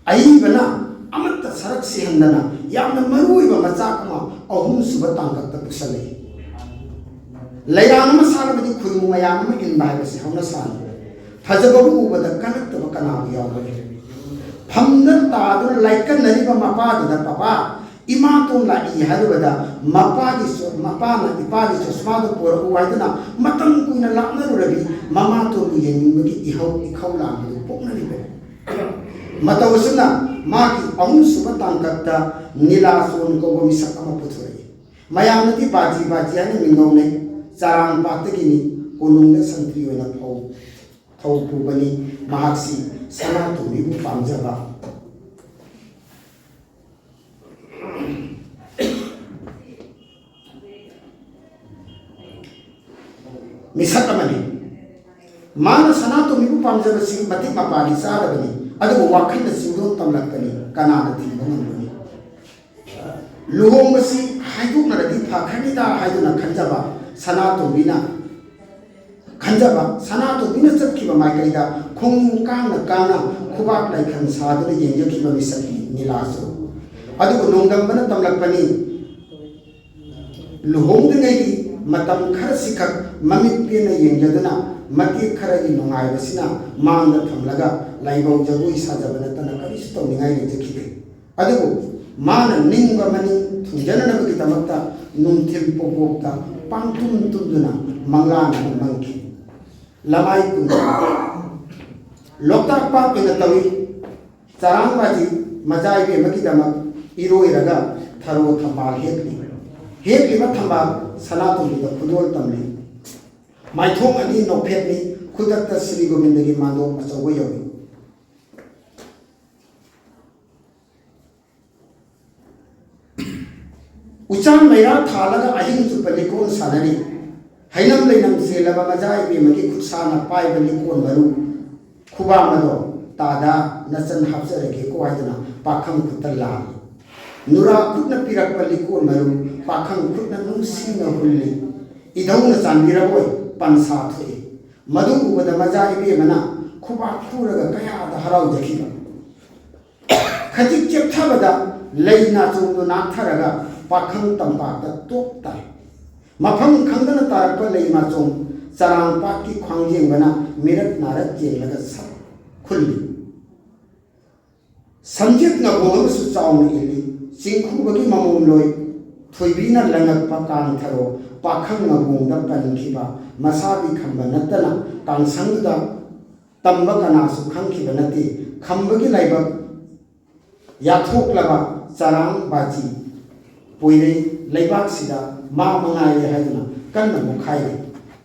ꯑꯏꯕꯅ ꯑꯃꯠꯇ ꯁꯔꯛ ꯁꯤꯍꯟꯗꯅ ꯌꯥꯝꯅ ꯃꯔꯨ ꯑꯣꯏꯕ ꯃꯆꯥꯛ ꯑꯃ ꯑꯍꯨꯝꯁꯨꯕ ꯇꯥꯡꯀꯛꯇ ꯄꯨꯁꯜꯂꯛꯏ꯫ ꯂꯩꯔꯥꯡ ꯑꯃ ꯁꯥꯔꯕꯗꯤ ꯈꯨꯅꯨ ꯃꯌꯥꯝ ꯑꯃ ꯏꯟꯕ ꯍꯥꯏꯕꯁꯤ ꯍꯧꯅ ꯁꯥꯅꯤ꯫ ꯐꯖꯕꯕꯨ ꯎꯕꯗ ꯀꯜꯂꯛꯇꯕ ꯀꯅꯥꯕꯨ ꯌꯥꯎꯕꯒꯦ? ꯐꯝꯗ ꯇꯥꯗꯨꯅ ꯂꯥꯏꯀꯠꯅꯔꯤꯕ ꯃꯄꯥꯗꯨꯗ, "ꯄꯄꯥ, ꯏꯃꯥꯇꯣꯟ ꯂꯥꯛꯏ" ꯍꯥꯏꯔꯨꯕꯗ, ꯃꯄꯥꯒꯤ ꯆꯣ-, ꯃꯄꯥꯅ ꯏꯄꯥꯒꯤ ꯆꯣꯁꯃꯥꯗꯨ ꯄꯨꯔꯛꯎ ꯍꯥꯏꯗꯨꯅ ꯃꯇꯝ ꯀꯨꯏꯅ ꯂꯥꯛꯅꯔꯨꯔꯕꯤ ꯃꯃꯥꯇꯣꯟꯕꯨ ꯌꯦꯡꯅꯤꯡꯕꯒꯤ ꯏꯍꯧ ꯏꯈꯧ ꯂꯥꯡꯕꯗꯨ ꯄꯣꯛꯅꯔꯤꯕꯅꯤ꯫ ꯃꯇꯧ ꯑꯁꯨꯝꯅ ꯃꯥꯒꯤ ꯑꯍꯨꯝꯁꯨꯕ ꯇꯥꯡꯀꯛꯇ ꯅꯤꯂꯥꯆꯣꯟ ꯀꯧꯕ ꯃꯤꯁꯛ ꯑꯃ ꯄꯨꯊꯣꯔꯛꯏ꯫ ꯃꯌꯥꯝꯅꯗꯤ ꯕꯥꯖꯤ ꯕꯥꯖꯤ ꯍꯥꯏꯅ ꯃꯤꯡꯒꯧꯅꯩ꯫ ꯆꯔꯥꯡꯄꯥꯠꯇꯒꯤꯅꯤ, ꯀꯣꯅꯨꯡꯗ ꯁꯟꯇ꯭ꯔꯤ ꯑꯣꯏꯅ ꯐꯧ ꯊꯧ ꯄꯨꯕꯅꯤ꯫ ꯃꯍꯥꯛꯁꯤ ꯁꯅꯥꯇꯣꯝꯕꯤꯕꯨ ꯄꯥꯝꯖꯕ ꯃꯤꯁꯛ ꯑꯃꯅꯤ꯫ ꯃꯥꯅ ꯁꯅꯥꯇꯣꯝꯕꯤꯕꯨ ꯄꯥꯝꯖꯕꯁꯤ ꯃꯇꯤꯛ ꯃꯄꯥꯗꯤ ꯆꯥꯗꯕꯅꯤ, ꯑꯗꯨꯕꯨ ꯋꯥꯈꯜꯅ ꯆꯤꯡꯗꯣꯟ ꯇꯝꯂꯛꯄꯅꯤ, ꯀꯅꯥꯅ ꯊꯤꯡꯕ ꯉꯝꯒꯅꯤ? ꯂꯨꯍꯣꯡꯕꯁꯤ ꯍꯥꯏꯗꯣꯛꯅꯔꯗꯤ ꯐꯈ꯭ꯔꯅꯤꯗ ꯍꯥꯏꯗꯨꯅ ꯈꯟꯖꯕ ꯁꯅꯥꯇꯣꯝꯕꯤꯅ, ꯈꯟꯖꯕ ꯁꯅꯥꯇꯣꯝꯕꯤꯅ ꯆꯠꯈꯤꯕ ꯃꯥꯏꯀꯩꯗ ꯈꯣꯡꯅꯤꯡ ꯀꯥꯡꯅ ꯀꯥꯡꯅ ꯈꯨꯕꯥꯛ ꯂꯥꯏꯈꯟ ꯁꯥꯗꯨꯅ ꯌꯦꯡꯖꯈꯤꯕ ꯃꯤꯁꯛꯅꯤ ꯅꯤꯂꯥꯁꯨ꯫ ꯑꯗꯨꯕꯨ ꯅꯣꯡꯗꯝꯕꯅ ꯇꯝꯂꯛꯄꯅꯤ, ꯂꯨꯍꯣꯡꯗ꯭ꯔꯤꯉꯩꯒꯤ ꯃꯇꯝ ꯈꯔꯁꯤꯈꯛ ꯃꯃꯤꯠ ꯄꯦꯟꯅ ꯌꯦꯡꯖꯗꯨꯅ ꯃꯇꯦꯛ ꯈꯔꯒꯤ ꯅꯨꯡꯉꯥꯏꯕꯁꯤꯅ ꯃꯥꯡꯗ ꯊꯝꯂꯒ ꯂꯥꯏꯕꯧ ꯖꯒꯣꯏ ꯁꯥꯖꯕ ꯅꯠꯇꯅ ꯀꯔꯤꯁꯨ ꯇꯧꯅꯤꯡꯉꯥꯏ ꯂꯩꯖꯈꯤꯗꯦ꯫ ꯑꯗꯨꯕꯨ ꯃꯥꯅ ꯅꯤꯡꯕ ꯃꯅꯤꯡ ꯊꯨꯡꯖꯅꯅꯕꯒꯤꯗꯃꯛꯇ ꯅꯨꯡꯊꯤꯜ ꯄꯣꯛꯄꯣꯛꯇ ꯄꯥꯡꯇꯨꯝ ꯇꯨꯝꯗꯨꯅ ꯃꯪꯂꯥꯟ ꯑꯃ ꯃꯪꯈꯤ꯫ ꯂꯃꯥꯏ ꯀꯨꯟ ꯂꯣꯛꯇꯥꯛ ꯄꯥꯠ ꯑꯣꯏꯅ ꯇꯧꯏ꯫ ꯆꯔꯥꯡ ꯕꯥꯖꯤ ꯃꯆꯥ ꯏꯕꯦꯝꯃꯒꯤꯗꯃꯛ ꯏꯔꯣꯏꯔꯒ ꯊꯔꯣ ꯊꯝꯕꯥꯜ ꯍꯦꯛꯂꯤ꯫ ꯍꯦꯛꯂꯤꯕ ꯊꯝꯕꯥꯜ ꯁꯅꯥꯇꯣꯝꯕꯤꯗ ꯈꯨꯗꯣꯜ ꯇꯝꯂꯤ꯫ ꯃꯥꯏꯊꯣꯡ ꯑꯅꯤ ꯅꯣꯛꯐꯦꯠꯅꯤ꯫ ꯈꯨꯗꯛꯇ ꯁ꯭ꯔꯤ ꯒꯣꯕꯤꯟꯗꯒꯤ ꯃꯥꯟꯗꯣꯞ ꯑꯆꯧꯕ ꯌꯧꯏ꯫ ꯎꯆꯥꯟ ꯃꯩꯔꯥ ꯊꯥꯜꯂꯒ ꯑꯍꯤꯡ ꯆꯨꯞꯄ ꯂꯤꯀꯣꯟ ꯁꯥꯟꯅꯔꯤ꯫ ꯍꯩꯅꯝ ꯂꯩꯅꯝ ꯆꯦꯜꯂꯕ ꯃꯆꯥ ꯏꯕꯦꯝꯃꯒꯤ ꯈꯨꯠꯁꯥꯅ ꯄꯥꯏꯕ ꯂꯤꯀꯣꯟ ꯃꯔꯨ ꯈꯨꯕꯥꯝ ꯑꯗꯣ ꯇꯥꯗ ꯅꯆꯟ ꯍꯥꯞꯆꯔꯒꯦꯀꯣ ꯍꯥꯏꯗꯨꯅ ꯄꯥꯈꯪ ꯈꯨꯠꯇ ꯂꯥꯜꯂꯤ꯫ ꯅꯨꯔꯥ ꯈꯨꯠꯅ ꯄꯤꯔꯛꯄ ꯂꯤꯀꯣꯟ ꯃꯔꯨ ꯄꯥꯈꯪ ꯈꯨꯠꯅ ꯅꯨꯡꯁꯤꯅ ꯍꯨꯜꯂꯤ꯫ ꯏꯙꯧꯅ ꯆꯥꯟꯕꯤꯔꯕꯣꯏ ꯄꯟꯁꯥ ꯊꯣꯛꯏ꯫ ꯃꯗꯨ ꯎꯕꯗ ꯃꯆꯥ ꯏꯕꯦꯝꯃꯅ ꯈꯨꯕꯥꯛ ꯈꯨꯔꯒ ꯀꯌꯥꯗ ꯍꯔꯥꯎꯖꯈꯤꯕ꯫ ꯈꯖꯤꯛ ꯆꯦꯞꯊꯕꯗ ꯂꯩ ꯅꯥꯆꯣꯝꯗꯨ ꯅꯥꯟꯊꯔꯒ ꯄꯥꯈꯪ ꯇꯝꯄꯥꯛꯇ ꯇꯣꯛ ꯇꯥꯏ꯫ ꯃꯐꯝ ꯈꯪꯗꯅ ꯇꯥꯔꯛꯄ ꯂꯩ ꯃꯥꯆꯣꯝ ꯆꯔꯥꯡ ꯄꯥꯠꯀꯤ ꯈ꯭ꯋꯥꯡꯖꯦꯡꯕꯅ ꯃꯤꯔꯛ ꯅꯥꯔꯛ ꯌꯦꯡꯂꯒ ꯁꯛ ꯈꯨꯜꯂꯤ꯫ ꯁꯝꯖꯦꯠ ꯉꯕꯣꯡ ꯑꯃꯁꯨ ꯆꯥꯎꯅ ꯏꯜꯂꯤ꯫ ꯆꯤꯡꯈꯨꯕꯒꯤ ꯃꯃꯣꯝꯂꯣꯏ ꯊꯣꯏꯕꯤꯅ ꯂꯪꯉꯛꯄ ꯀꯥꯡꯊꯔꯣ ꯄꯥꯈꯪ ꯉꯕꯣꯡꯗ ꯄꯟꯈꯤꯕ ꯃꯁꯥꯗꯤ ꯈꯝꯕ ꯅꯠꯇꯅ ꯀꯥꯡꯁꯪꯗꯨꯗ ꯇꯝꯕ ꯀꯅꯥꯁꯨ ꯈꯪꯈꯤꯕ ꯅꯠꯇꯦ꯫ ꯈꯝꯕꯒꯤ ꯂꯥꯏꯕꯛ ꯌꯥꯊꯣꯛꯂꯕ ꯆꯔꯥꯡ ꯕꯥꯖꯤ ꯄꯣꯏꯔꯩ ꯂꯩꯕꯥꯛꯁꯤꯗ ꯃꯥ ꯃꯉꯥꯏꯔꯦ ꯍꯥꯏꯗꯨꯅ ꯀꯟꯅ ꯃꯨꯛꯈꯥꯏꯔꯤ꯫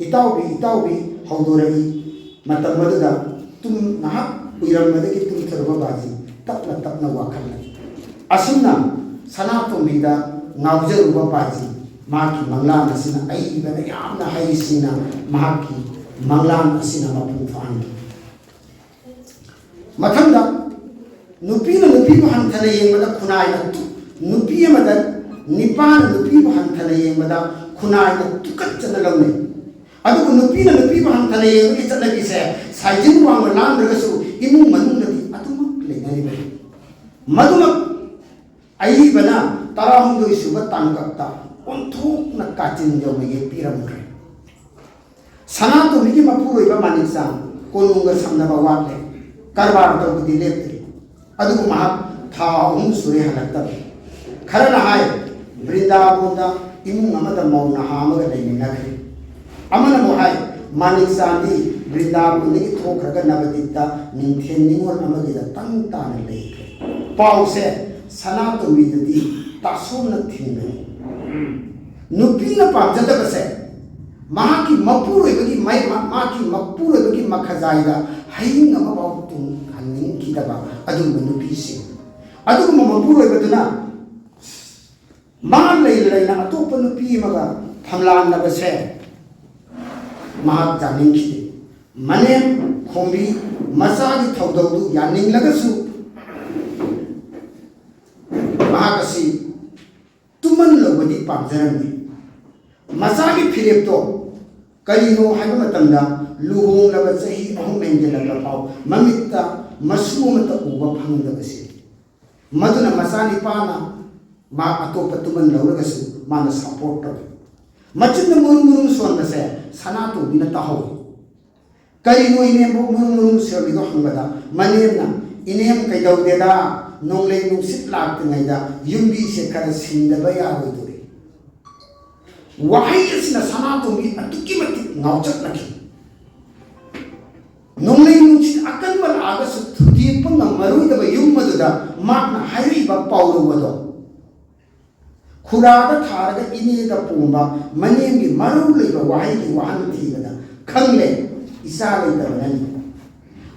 "ꯏꯇꯥꯎꯕꯤ, ꯏꯇꯥꯎꯕꯤ" ꯍꯧꯗꯣꯔꯛꯏ꯫ ꯃꯇꯝ ꯑꯗꯨꯗ ꯇꯨꯝ ꯉꯥꯏꯍꯥꯛ ꯎꯏꯔꯝꯕꯗꯒꯤ ꯇꯨꯝꯊꯔꯨꯕ ꯕꯥꯖꯤ ꯇꯞꯅ ꯇꯞꯅ ꯋꯥꯈꯠꯂꯛꯏ꯫ ꯑꯁꯨꯝꯅ ꯁꯅꯥꯇꯣꯝꯕꯤꯗ ꯉꯥꯎꯖꯔꯨꯕ ꯕꯥꯖꯤ ꯃꯍꯥꯛꯀꯤ ꯃꯪꯂꯥꯟ ꯑꯁꯤꯅ ꯑꯏꯕꯅ ꯌꯥꯝꯅ ꯍꯩꯁꯤꯡꯅ ꯃꯍꯥꯛꯀꯤ ꯃꯪꯂꯥꯟ ꯑꯁꯤꯅ ꯃꯄꯨꯡ ꯐꯥꯍꯟꯈꯤ꯫ ꯃꯊꯪꯗ ꯅꯨꯄꯤꯅ ꯅꯨꯄꯤꯕꯨ ꯍꯟꯊꯅ ꯌꯦꯡꯕꯗ ꯈꯨꯟꯅꯥꯏꯅ ꯇꯨ-, ꯅꯨꯄꯤ ꯑꯃꯗ ꯅꯤꯄꯥꯅ ꯅꯨꯄꯤꯕꯨ ꯍꯟꯊꯅ ꯌꯦꯡꯕꯗ ꯈꯨꯟꯅꯥꯏꯅ ꯇꯨꯀꯠꯆꯅ ꯂꯧꯅꯩ꯫ ꯑꯗꯨꯕꯨ ꯅꯨꯄꯤꯅ ꯅꯨꯄꯤꯕꯨ ꯍꯟꯊꯅ ꯌꯦꯡꯕꯒꯤ ꯆꯠꯅꯕꯤꯁꯦ ꯁꯥꯏꯖꯤꯟ ꯋꯥꯡꯃ ꯂꯥꯟꯗ꯭ꯔꯒꯁꯨ ꯏꯃꯨꯡ ꯃꯅꯨꯡꯗꯗꯤ ꯑꯗꯨꯃꯛ ꯂꯩꯅꯔꯤꯕꯅꯤ꯫ ꯃꯗꯨꯃꯛ ꯑꯏꯕꯅ ꯇꯔꯥꯍꯨꯝꯗꯣꯏ ꯁꯨꯕ ꯇꯥꯡꯀꯛꯇ ꯑꯣꯟꯊꯣꯛꯅ ꯀꯥꯆꯤꯟ ꯌꯧꯅ ꯌꯦꯛꯄꯤꯔꯝꯈ꯭ꯔꯦ꯫ ꯁꯅꯥꯇꯣꯝꯕꯤꯒꯤ ꯃꯄꯨꯔꯣꯏꯕ ꯃꯥꯅꯤꯛꯆꯥꯟ ꯀꯣꯅꯨꯡꯒ ꯁꯝꯅꯕ ꯋꯥꯠꯂꯦ꯫ ꯀꯔꯕꯥꯔ ꯇꯧꯕꯗꯤ ꯂꯦꯞꯇ꯭ꯔꯤ꯫ ꯑꯗꯨꯕꯨ ꯃꯍꯥꯛ ꯊꯥ ꯑꯍꯨꯝ ꯁꯨꯔꯦ ꯍꯜꯂꯛꯇꯕ꯫ ꯈꯔꯅ ꯍꯥꯏ, ꯕ꯭ꯔꯤꯟꯗꯥꯕꯣꯟꯗ ꯏꯃꯨꯡ ꯑꯃꯗ ꯃꯧ ꯅꯍꯥ ꯑꯃꯒ ꯂꯩꯃꯤꯟꯅꯈ꯭ꯔꯦ꯫ ꯑꯃꯅ ꯑꯃꯨꯛ ꯍꯥꯏ, ꯃꯥꯅꯤꯛꯆꯥꯟꯗꯤ ꯕ꯭ꯔꯤꯟꯗꯥꯕꯟꯗꯒꯤ ꯊꯣꯛꯈ꯭ꯔꯒ ꯅꯕꯗꯤꯞꯇ ꯅꯤꯡꯊꯦꯝ ꯅꯤꯉꯣꯜ ꯑꯃꯒꯤꯗ ꯇꯪ ꯇꯥꯅ ꯂꯩꯈ꯭ꯔꯦ꯫ ꯄꯥꯎꯁꯦ ꯁꯅꯥꯇꯣꯝꯕꯤꯗꯗꯤ ꯇꯥꯁꯣꯝꯅ ꯊꯤꯡꯒꯅꯤ꯫ ꯅꯨꯄꯤꯅ ꯄꯥꯝꯖꯗꯕꯁꯦ ꯃꯍꯥꯛꯀꯤ ꯃꯄꯨꯔꯣꯏꯕꯒꯤ ꯃꯩ-, ꯃꯥ-, ꯃꯍꯥꯛꯀꯤ ꯃꯄꯨꯔꯣꯏꯕꯒꯤ ꯃꯈꯖꯥꯏꯗ ꯍꯌꯤꯡ ꯑꯃꯐꯥꯎ ꯇꯨꯡꯍꯟꯅꯤꯡꯈꯤꯗꯕ ꯑꯗꯨꯒꯨꯝꯕ ꯅꯨꯄꯤꯁꯤꯡ, ꯑꯗꯨꯒꯨꯝꯕ ꯃꯄꯨꯔꯣꯏꯕꯗꯨꯅ ꯃꯥ ꯂꯩꯅ ꯂꯩꯅ ꯑꯇꯣꯞꯄ ꯅꯨꯄꯤ ꯑꯃꯒ ꯐꯝꯂꯥꯡꯅꯕꯁꯦ ꯃꯍꯥꯛ ꯌꯥꯅꯤꯡꯈꯤꯗꯦ꯫ ꯃꯅꯦꯝ ꯈꯣꯝꯕꯤ ꯃꯆꯥꯒꯤ ꯊꯧꯗꯧꯗꯨ ꯌꯥꯅꯤꯡꯂꯒꯁꯨ ꯃꯍꯥꯛ ꯑꯁꯤ ꯇꯨꯝꯍꯜꯂꯧꯕꯗꯤ ꯄꯥꯝꯖꯔꯝꯃꯤ꯫ ꯃꯆꯥꯒꯤ ꯐꯤꯔꯦꯞꯇꯣ ꯀꯔꯤꯅꯣ ꯍꯥꯏꯕ ꯃꯇꯝꯗ ꯂꯨꯍꯣꯡꯂꯕ ꯆꯍꯤ ꯑꯍꯨꯝ ꯍꯦꯟꯖꯜꯂꯛꯂ ꯐꯥꯎ ꯃꯃꯤꯠꯇ ꯃꯁꯨ ꯑꯃꯠꯇ ꯎꯕ ꯐꯪꯗꯕꯁꯦ꯫ ꯃꯗꯨꯅ ꯃꯆꯥꯅꯤꯄꯥꯅ ꯃꯥ ꯑꯇꯣꯞꯄ ꯇꯨꯝꯍꯟ ꯂꯧꯔꯒꯁꯨ ꯃꯥꯅ ꯁꯞꯄꯣꯔꯠ ꯇꯧꯏ꯫ ꯃꯆꯤꯟꯗ ꯃꯨꯔꯨꯝ ꯃꯨꯔꯨꯝ ꯁꯣꯟꯕꯁꯦ ꯁꯅꯥꯇꯣꯝꯕꯤꯅ ꯇꯥꯍꯧꯏ꯫ "ꯀꯔꯤꯅꯣ ꯏꯅꯦꯝꯕꯣꯛ ꯃꯨꯔꯨꯝ ꯃꯨꯔꯨꯝ ꯁꯣꯜꯂꯤꯗꯣ?" ꯍꯪꯕꯗ ꯃꯅꯦꯝꯅ, "ꯏꯅꯦꯝ ꯀꯩꯗꯧꯗꯦꯗ, ꯅꯣꯡꯂꯩ ꯅꯨꯡꯁꯤꯠ ꯂꯥꯛꯇ꯭ꯔꯤꯉꯩꯗ ꯌꯨꯝꯕꯤꯁꯦ ꯈꯔ ꯁꯤꯟꯗꯕ ꯌꯥꯔꯣꯏꯗꯣꯔꯤ"꯫ ꯋꯥꯍꯩ ꯑꯁꯤꯅ ꯁꯅꯥꯇꯣꯝꯕꯤ ꯑꯗꯨꯛꯀꯤ ꯃꯇꯤꯛ ꯉꯥꯎꯆꯠꯅꯈꯤ꯫ ꯅꯣꯡꯂꯩ ꯅꯨꯡꯁꯤꯠ ꯑꯀꯟꯕ ꯂꯥꯛꯑꯒꯁꯨ ꯊꯨꯗꯦꯛꯄ ꯉꯝꯃꯔꯣꯏꯗꯕ ꯌꯨꯝ ꯑꯗꯨꯗ ꯃꯍꯥꯛꯅ ꯍꯥꯏꯔꯛꯏꯕ ꯄꯥꯎꯔꯧ ꯑꯗꯣ ꯈꯨꯔꯥꯗ ꯊꯥꯔꯒ ꯏꯅꯦꯗ ꯄꯣꯝꯕ ꯃꯅꯦꯝꯒꯤ ꯃꯔꯧ ꯂꯩꯕ ꯋꯥꯍꯩꯒꯤ ꯋꯥꯍꯟ ꯊꯤꯕꯗ ꯈꯪꯂꯦ, ꯏꯆꯥ ꯂꯩꯇꯕꯅꯅꯤ꯫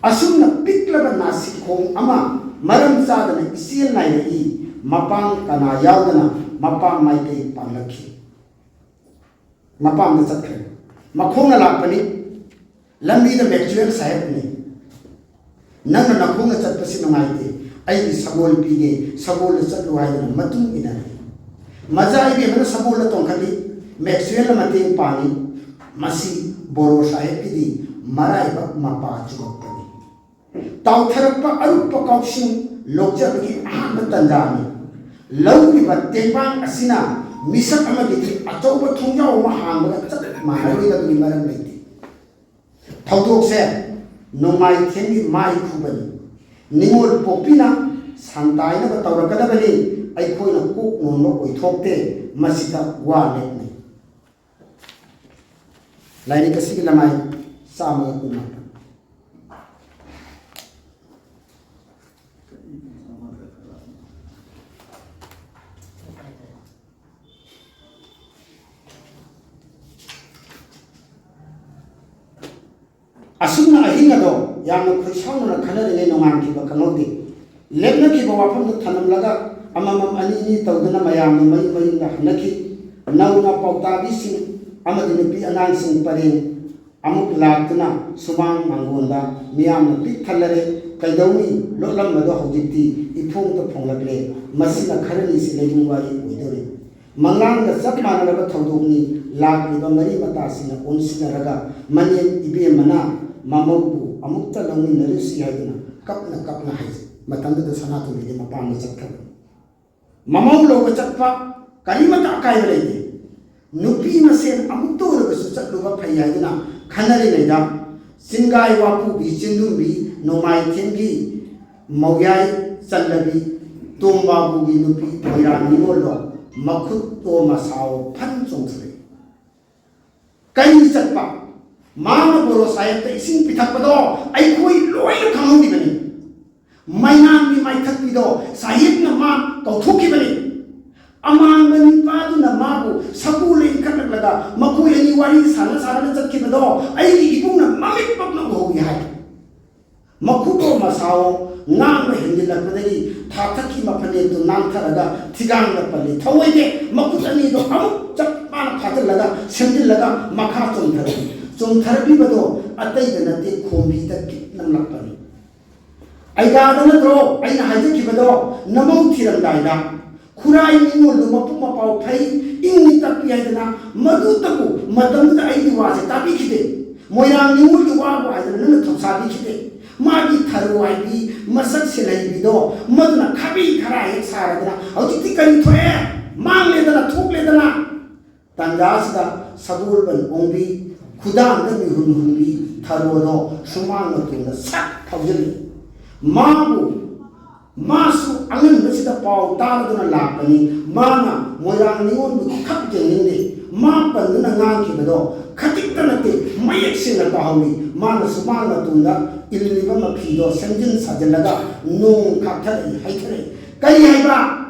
ꯑꯁꯨꯝꯅ ꯄꯤꯛꯂꯕ ꯅꯥꯁꯤꯈꯣꯡ ꯑꯃ ꯃꯔꯝ ꯆꯥꯗꯅ ꯏꯆꯦꯜ ꯅꯥꯏꯔꯛꯏ꯫ ꯃꯄꯥꯡ ꯀꯅꯥ ꯌꯥꯎꯗꯅ ꯃꯄꯥ ꯃꯥꯏꯀꯩ ꯄꯥꯡꯂꯛꯈꯤ꯫ ꯃꯄꯥꯝꯗ ꯆꯠꯈ꯭ꯔꯦ꯫ ꯃꯈꯣꯡꯅ ꯂꯥꯛꯄꯅꯤ꯫ ꯂꯝꯕꯤꯗ ꯃꯦꯛꯆꯨꯋꯦꯜ ꯁꯥꯍꯦꯕꯅꯤ꯫ "ꯅꯪꯅ ꯅꯈꯣꯡꯅ ꯆꯠꯄꯁꯤ ꯅꯨꯡꯉꯥꯏꯇꯦ, ꯑꯩꯒꯤ ꯁꯒꯣꯜ ꯄꯤꯒꯦ, ꯁꯒꯣꯜꯗ ꯆꯠꯂꯨ" ꯍꯥꯏꯗꯨꯅ ꯃꯇꯨꯡ ꯏꯟꯅꯔꯦ꯫ ꯃꯆꯥ ꯏꯕꯦꯝꯃꯅ ꯁꯒꯣꯜꯗ ꯇꯣꯡꯈꯠꯂꯤ, ꯃꯦꯛꯁꯋꯦꯜꯅ ꯃꯇꯦꯡ ꯄꯥꯡꯉꯤ꯫ ꯃꯁꯤ ꯕꯣꯔꯣ ꯁꯥꯍꯦꯕꯀꯤꯗꯤ ꯃꯔꯥꯏꯕꯛ ꯃꯄꯥ ꯆꯨꯝꯃꯛꯄꯅꯤ꯫ ꯇꯥꯎꯊꯔꯛꯄ ꯑꯔꯨꯞꯄ ꯀꯥꯎꯁꯤꯡ ꯂꯣꯛꯆꯕꯒꯤ ꯑꯍꯥꯟꯕ ꯇꯟꯖꯥꯅꯤ꯫ ꯂꯧꯔꯤꯕ ꯇꯦꯡꯕꯥꯡ ꯑꯁꯤꯅ ꯃꯤꯁꯛ ꯑꯃꯒꯤꯗꯤ ꯑꯆꯧꯕ ꯊꯣꯡꯖꯥꯎ ꯑꯃ ꯍꯥꯡꯕꯒ ꯆꯞ ꯃꯥꯟꯅꯔꯣꯏꯗꯕꯒꯤ ꯃꯔꯝ ꯂꯩꯇꯦ꯫ ꯊꯧꯗꯣꯛꯁꯦ ꯅꯣꯡꯃꯥꯏꯊꯦꯝꯒꯤ ꯃꯥꯏ ꯈꯨꯕꯅꯤ꯫ ꯅꯤꯉꯣꯜ ꯄꯣꯛꯄꯤꯅ ꯁꯟꯗꯥꯏꯅꯕ ꯇꯧꯔꯛꯀꯗꯕꯅꯤ꯫ ꯑꯩꯈꯣꯏꯅ ꯀꯣꯛ ꯅꯣꯟꯕ ꯑꯣꯏꯊꯣꯛꯇꯦ꯫ ꯃꯁꯤꯗ ꯋꯥ ꯂꯦꯞꯅꯩ꯫ ꯂꯥꯏꯔꯤꯛ ꯑꯁꯤꯒꯤ ꯂꯃꯥꯏ ꯆꯥꯝꯃꯒ ꯀꯨꯟꯃꯥꯄꯟ꯫ ꯑꯁꯨꯝꯅ ꯑꯍꯤꯡ ꯑꯗꯣ ꯌꯥꯝꯅ ꯈꯣꯏꯁꯥꯎꯅꯅ ꯈꯟꯅꯔꯤꯉꯩ ꯅꯣꯡꯉꯥꯟꯈꯤꯕ ꯈꯪꯍꯧꯗꯦ꯫ ꯂꯦꯞꯅꯈꯤꯕ ꯋꯥꯐꯝꯗꯨ ꯊꯅꯝꯂꯒ ꯑꯃꯃꯝ ꯑꯅꯤ ꯑꯅꯤ ꯇꯧꯗꯨꯅ ꯃꯌꯥꯝꯅ ꯃꯌꯨꯝ ꯃꯌꯨꯝꯗ ꯍꯟꯅꯈꯤ꯫ ꯅꯧꯅ ꯄꯥꯎꯇꯥꯕꯤꯁꯤꯡ ꯑꯃꯗꯤ ꯅꯨꯄꯤ ꯑꯉꯥꯡꯁꯤꯡ ꯄꯔꯦꯡ ꯑꯃꯨꯛ ꯂꯥꯛꯇꯨꯅ ꯁꯨꯃꯥꯡ ꯃꯥꯡꯒꯣꯟꯗ ꯃꯤꯌꯥꯝꯅ ꯄꯤꯛ ꯊꯜꯂꯔꯦ꯫ ꯀꯩꯗꯧꯅꯤ, ꯂꯣꯠꯂꯝꯕꯗꯣ ꯍꯧꯖꯤꯛꯇꯤ ꯏꯐꯣꯡꯗ ꯐꯣꯡꯂꯛꯂꯦ꯫ ꯃꯁꯤꯅ ꯈꯔꯅꯤꯁꯤ ꯂꯩꯕꯨꯡ ꯋꯥꯔꯤ ꯑꯣꯏꯗꯧꯔꯤ꯫ ꯃꯪꯂꯥꯟꯒ ꯆꯞ ꯃꯥꯟꯅꯔꯕ ꯊꯧꯗꯣꯛꯅꯤ꯫ ꯂꯥꯛꯂꯤꯕ ꯃꯔꯤ ꯃꯇꯥꯁꯤꯡꯅ ꯑꯣꯟꯁꯤꯟꯅꯔꯒ ꯃꯅꯦꯝ ꯏꯕꯦꯝꯃꯅ ꯃꯃꯧꯕꯨ ꯑꯃꯨꯛꯇ ꯂꯧꯃꯤꯟꯅꯔꯨꯁꯤ ꯍꯥꯏꯗꯨꯅ ꯀꯞꯅ ꯀꯞꯅ ꯍꯥꯏꯖꯩ꯫ ꯃꯇꯝꯗꯨꯗ ꯁꯅꯥꯇꯣꯝꯕꯤꯗꯤ ꯃꯄꯥꯝꯗ ꯆꯠꯈ꯭ꯔꯕꯅꯤ꯫ ꯃꯃꯧ ꯂꯧꯕ ꯆꯠꯄ ꯀꯔꯤꯃꯠꯇ ꯑꯀꯥꯏꯕ ꯂꯩꯇꯦ꯫ ꯅꯨꯄꯤ ꯃꯁꯦꯟ ꯑꯃꯨꯛꯇ ꯑꯣꯏꯔꯕꯁꯨ ꯆꯠꯂꯨꯕ ꯐꯩ ꯍꯥꯏꯗꯨꯅ ꯈꯟꯅꯔꯤꯉꯩꯗ, ꯆꯤꯡꯒꯥꯏ ꯋꯥꯄꯨꯕꯤ ꯆꯤꯟꯗꯨꯝꯕꯤ ꯅꯣꯡꯃꯥꯏꯊꯦꯝꯒꯤ ꯃꯧꯌꯥꯏ ꯆꯜꯂꯕꯤ ꯇꯣꯝꯕꯥꯕꯨꯒꯤ ꯅꯨꯄꯤ ꯃꯣꯏꯔꯥꯡ ꯅꯤꯉꯣꯜꯗꯣ ꯃꯈꯨꯠꯇꯣ ꯃꯁꯥꯋꯣ ꯐꯟ ꯆꯣꯡꯊꯣꯔꯛꯏ꯫ ꯀꯩ ꯆꯠꯄ? ꯃꯥꯅ ꯕꯣꯔꯣ ꯁꯥꯍꯦꯕꯇ ꯏꯁꯤꯡ ꯄꯤꯊꯛꯄꯗꯣ ꯑꯩꯈꯣꯏ ꯂꯣꯏꯅ ꯈꯪꯍꯧꯔꯤꯕꯅꯤ꯫ ꯃꯩꯅꯥꯡꯒꯤ ꯃꯥꯏꯊꯛꯄꯤꯗꯣ ꯁꯥꯍꯦꯕꯅ ꯃꯥ ꯀꯧꯊꯣꯛꯈꯤꯕꯅꯤ꯫ ꯑꯃꯥꯡꯕ ꯅꯤꯄꯥꯗꯨꯅ ꯃꯥꯕꯨ ꯁꯒꯣꯜꯗ ꯏꯟꯈꯠꯂꯛꯂꯒ ꯃꯈꯣꯏ ꯑꯅꯤ ꯋꯥꯔꯤ ꯁꯥꯟꯅ ꯁꯥꯟꯅꯅ ꯆꯠꯈꯤꯕꯗꯣ ꯑꯩꯒꯤ ꯏꯕꯨꯡꯅ ꯃꯃꯤꯠꯃꯛꯅ ꯎꯍꯧꯏ ꯍꯥꯏ꯫ ꯃꯈꯨꯠꯇꯣ ꯃꯁꯥꯋꯣ ꯉꯥꯡꯕ ꯍꯦꯟꯖꯤꯜꯂꯛꯄꯗꯒꯤ ꯊꯥꯊꯛꯀꯤ ꯃꯐꯅꯦꯛꯇꯨ ꯅꯥꯟꯊꯔꯒ ꯊꯤꯒꯥꯡꯗ ꯄꯜꯂꯤ꯫ ꯊꯧꯑꯣꯏꯗꯦ, ꯃꯈꯨꯠ ꯑꯅꯤꯗꯣ ꯑꯃꯨꯛ ꯆꯞ ꯃꯥꯅ ꯐꯥꯖꯤꯜꯂꯒ ꯁꯦꯝꯖꯤꯜꯂꯒ ꯃꯈꯥ ꯆꯣꯡꯊꯔꯛꯏ꯫ ꯆꯣꯡꯊꯔꯛꯂꯤꯕꯗꯣ ꯑꯇꯩꯗ ꯅꯠꯇꯦ, ꯈꯣꯝꯕꯤꯗ ꯀꯤꯛ ꯅꯝꯂꯛꯄꯅꯤ꯫ ꯑꯩꯒꯥꯗ ꯅꯠꯇ꯭ꯔꯣ ꯑꯩꯅ ꯍꯥꯏꯖꯈꯤꯕꯗꯣ? ꯅꯃꯧ ꯊꯤꯔꯝꯗꯥꯏꯗ ꯈꯨꯔꯥꯏ ꯅꯤꯉꯣꯜꯗꯨ ꯃꯄꯨ ꯃꯄꯥꯎ ꯐꯩ, ꯏꯪꯅꯤ ꯇꯞꯄꯤ ꯍꯥꯏꯗꯅ ꯃꯗꯨꯇꯕꯨ ꯃꯇꯝꯗꯨꯗ ꯑꯩꯒꯤ ꯋꯥꯁꯦ ꯇꯥꯕꯤꯈꯤꯗꯦ꯫ ꯃꯣꯏꯔꯥꯡ ꯅꯤꯉꯣꯜꯒꯤ ꯋꯥꯕꯨ ꯍꯥꯏꯗꯅ ꯅꯪꯅ ꯊꯧꯁꯥꯕꯤꯈꯤꯗꯦ꯫ ꯃꯥꯒꯤ ꯊꯔꯨ ꯍꯥꯏꯕꯤ ꯃꯁꯛ ꯁꯤꯜꯍꯩꯕꯤꯗꯣ ꯃꯗꯨꯅ ꯈꯥꯕꯤ ꯈꯔꯥ ꯍꯦꯛ ꯁꯥꯔꯗꯅ ꯍꯧꯖꯤꯛꯇꯤ ꯀꯔꯤ ꯊꯣꯛꯑꯦ? ꯃꯥꯡꯂꯦꯗꯅ, ꯊꯣꯛꯂꯦꯗꯅ꯫ ꯇꯥꯟꯖꯥꯁꯤꯗ ꯁꯒꯣꯜꯕꯟ ꯑꯣꯡꯕꯤ, ꯈꯨꯗꯥꯡꯗ ꯃꯤꯍꯨꯟ ꯍꯨꯟꯕꯤ ꯊꯔꯣꯗꯣ ꯁꯨꯃꯥꯡ ꯃꯇꯣꯟꯗ ꯁꯠ ꯐꯥꯎꯖꯤꯜꯂꯤ꯫ ꯃꯥꯕꯨ, ꯃꯥꯁꯨ ꯑꯉꯟꯕꯁꯤꯗ ꯄꯥꯎ ꯇꯥꯔꯗꯨꯅ ꯂꯥꯛꯄꯅꯤ꯫ ꯃꯥꯅ ꯃꯣꯏꯔꯥꯡ ꯅꯤꯉꯣꯜꯕꯨꯗꯤ ꯈꯛ ꯌꯦꯡꯅꯤꯡꯗꯦ꯫ ꯃꯥ ꯄꯟꯗꯨꯅ ꯉꯥꯡꯈꯤꯕꯗꯣ ꯈꯖꯤꯛꯇ ꯅꯠꯇꯦ, ꯃꯌꯦꯛ ꯁꯦꯡꯅ ꯇꯥꯍꯧꯏ꯫ ꯃꯥꯅ ꯁꯨꯃꯥꯡ ꯃꯇꯣꯟꯗ ꯏꯜꯂꯤꯕ ꯃꯐꯤꯗꯣ ꯁꯦꯝꯖꯤꯟ ꯁꯥꯖꯤꯜꯂꯒ ꯅꯣꯡ ꯈꯥꯛꯊꯔꯛꯏ, ꯍꯩꯊꯔꯛꯏ꯫ "ꯀꯔꯤ ꯍꯥꯏꯕ?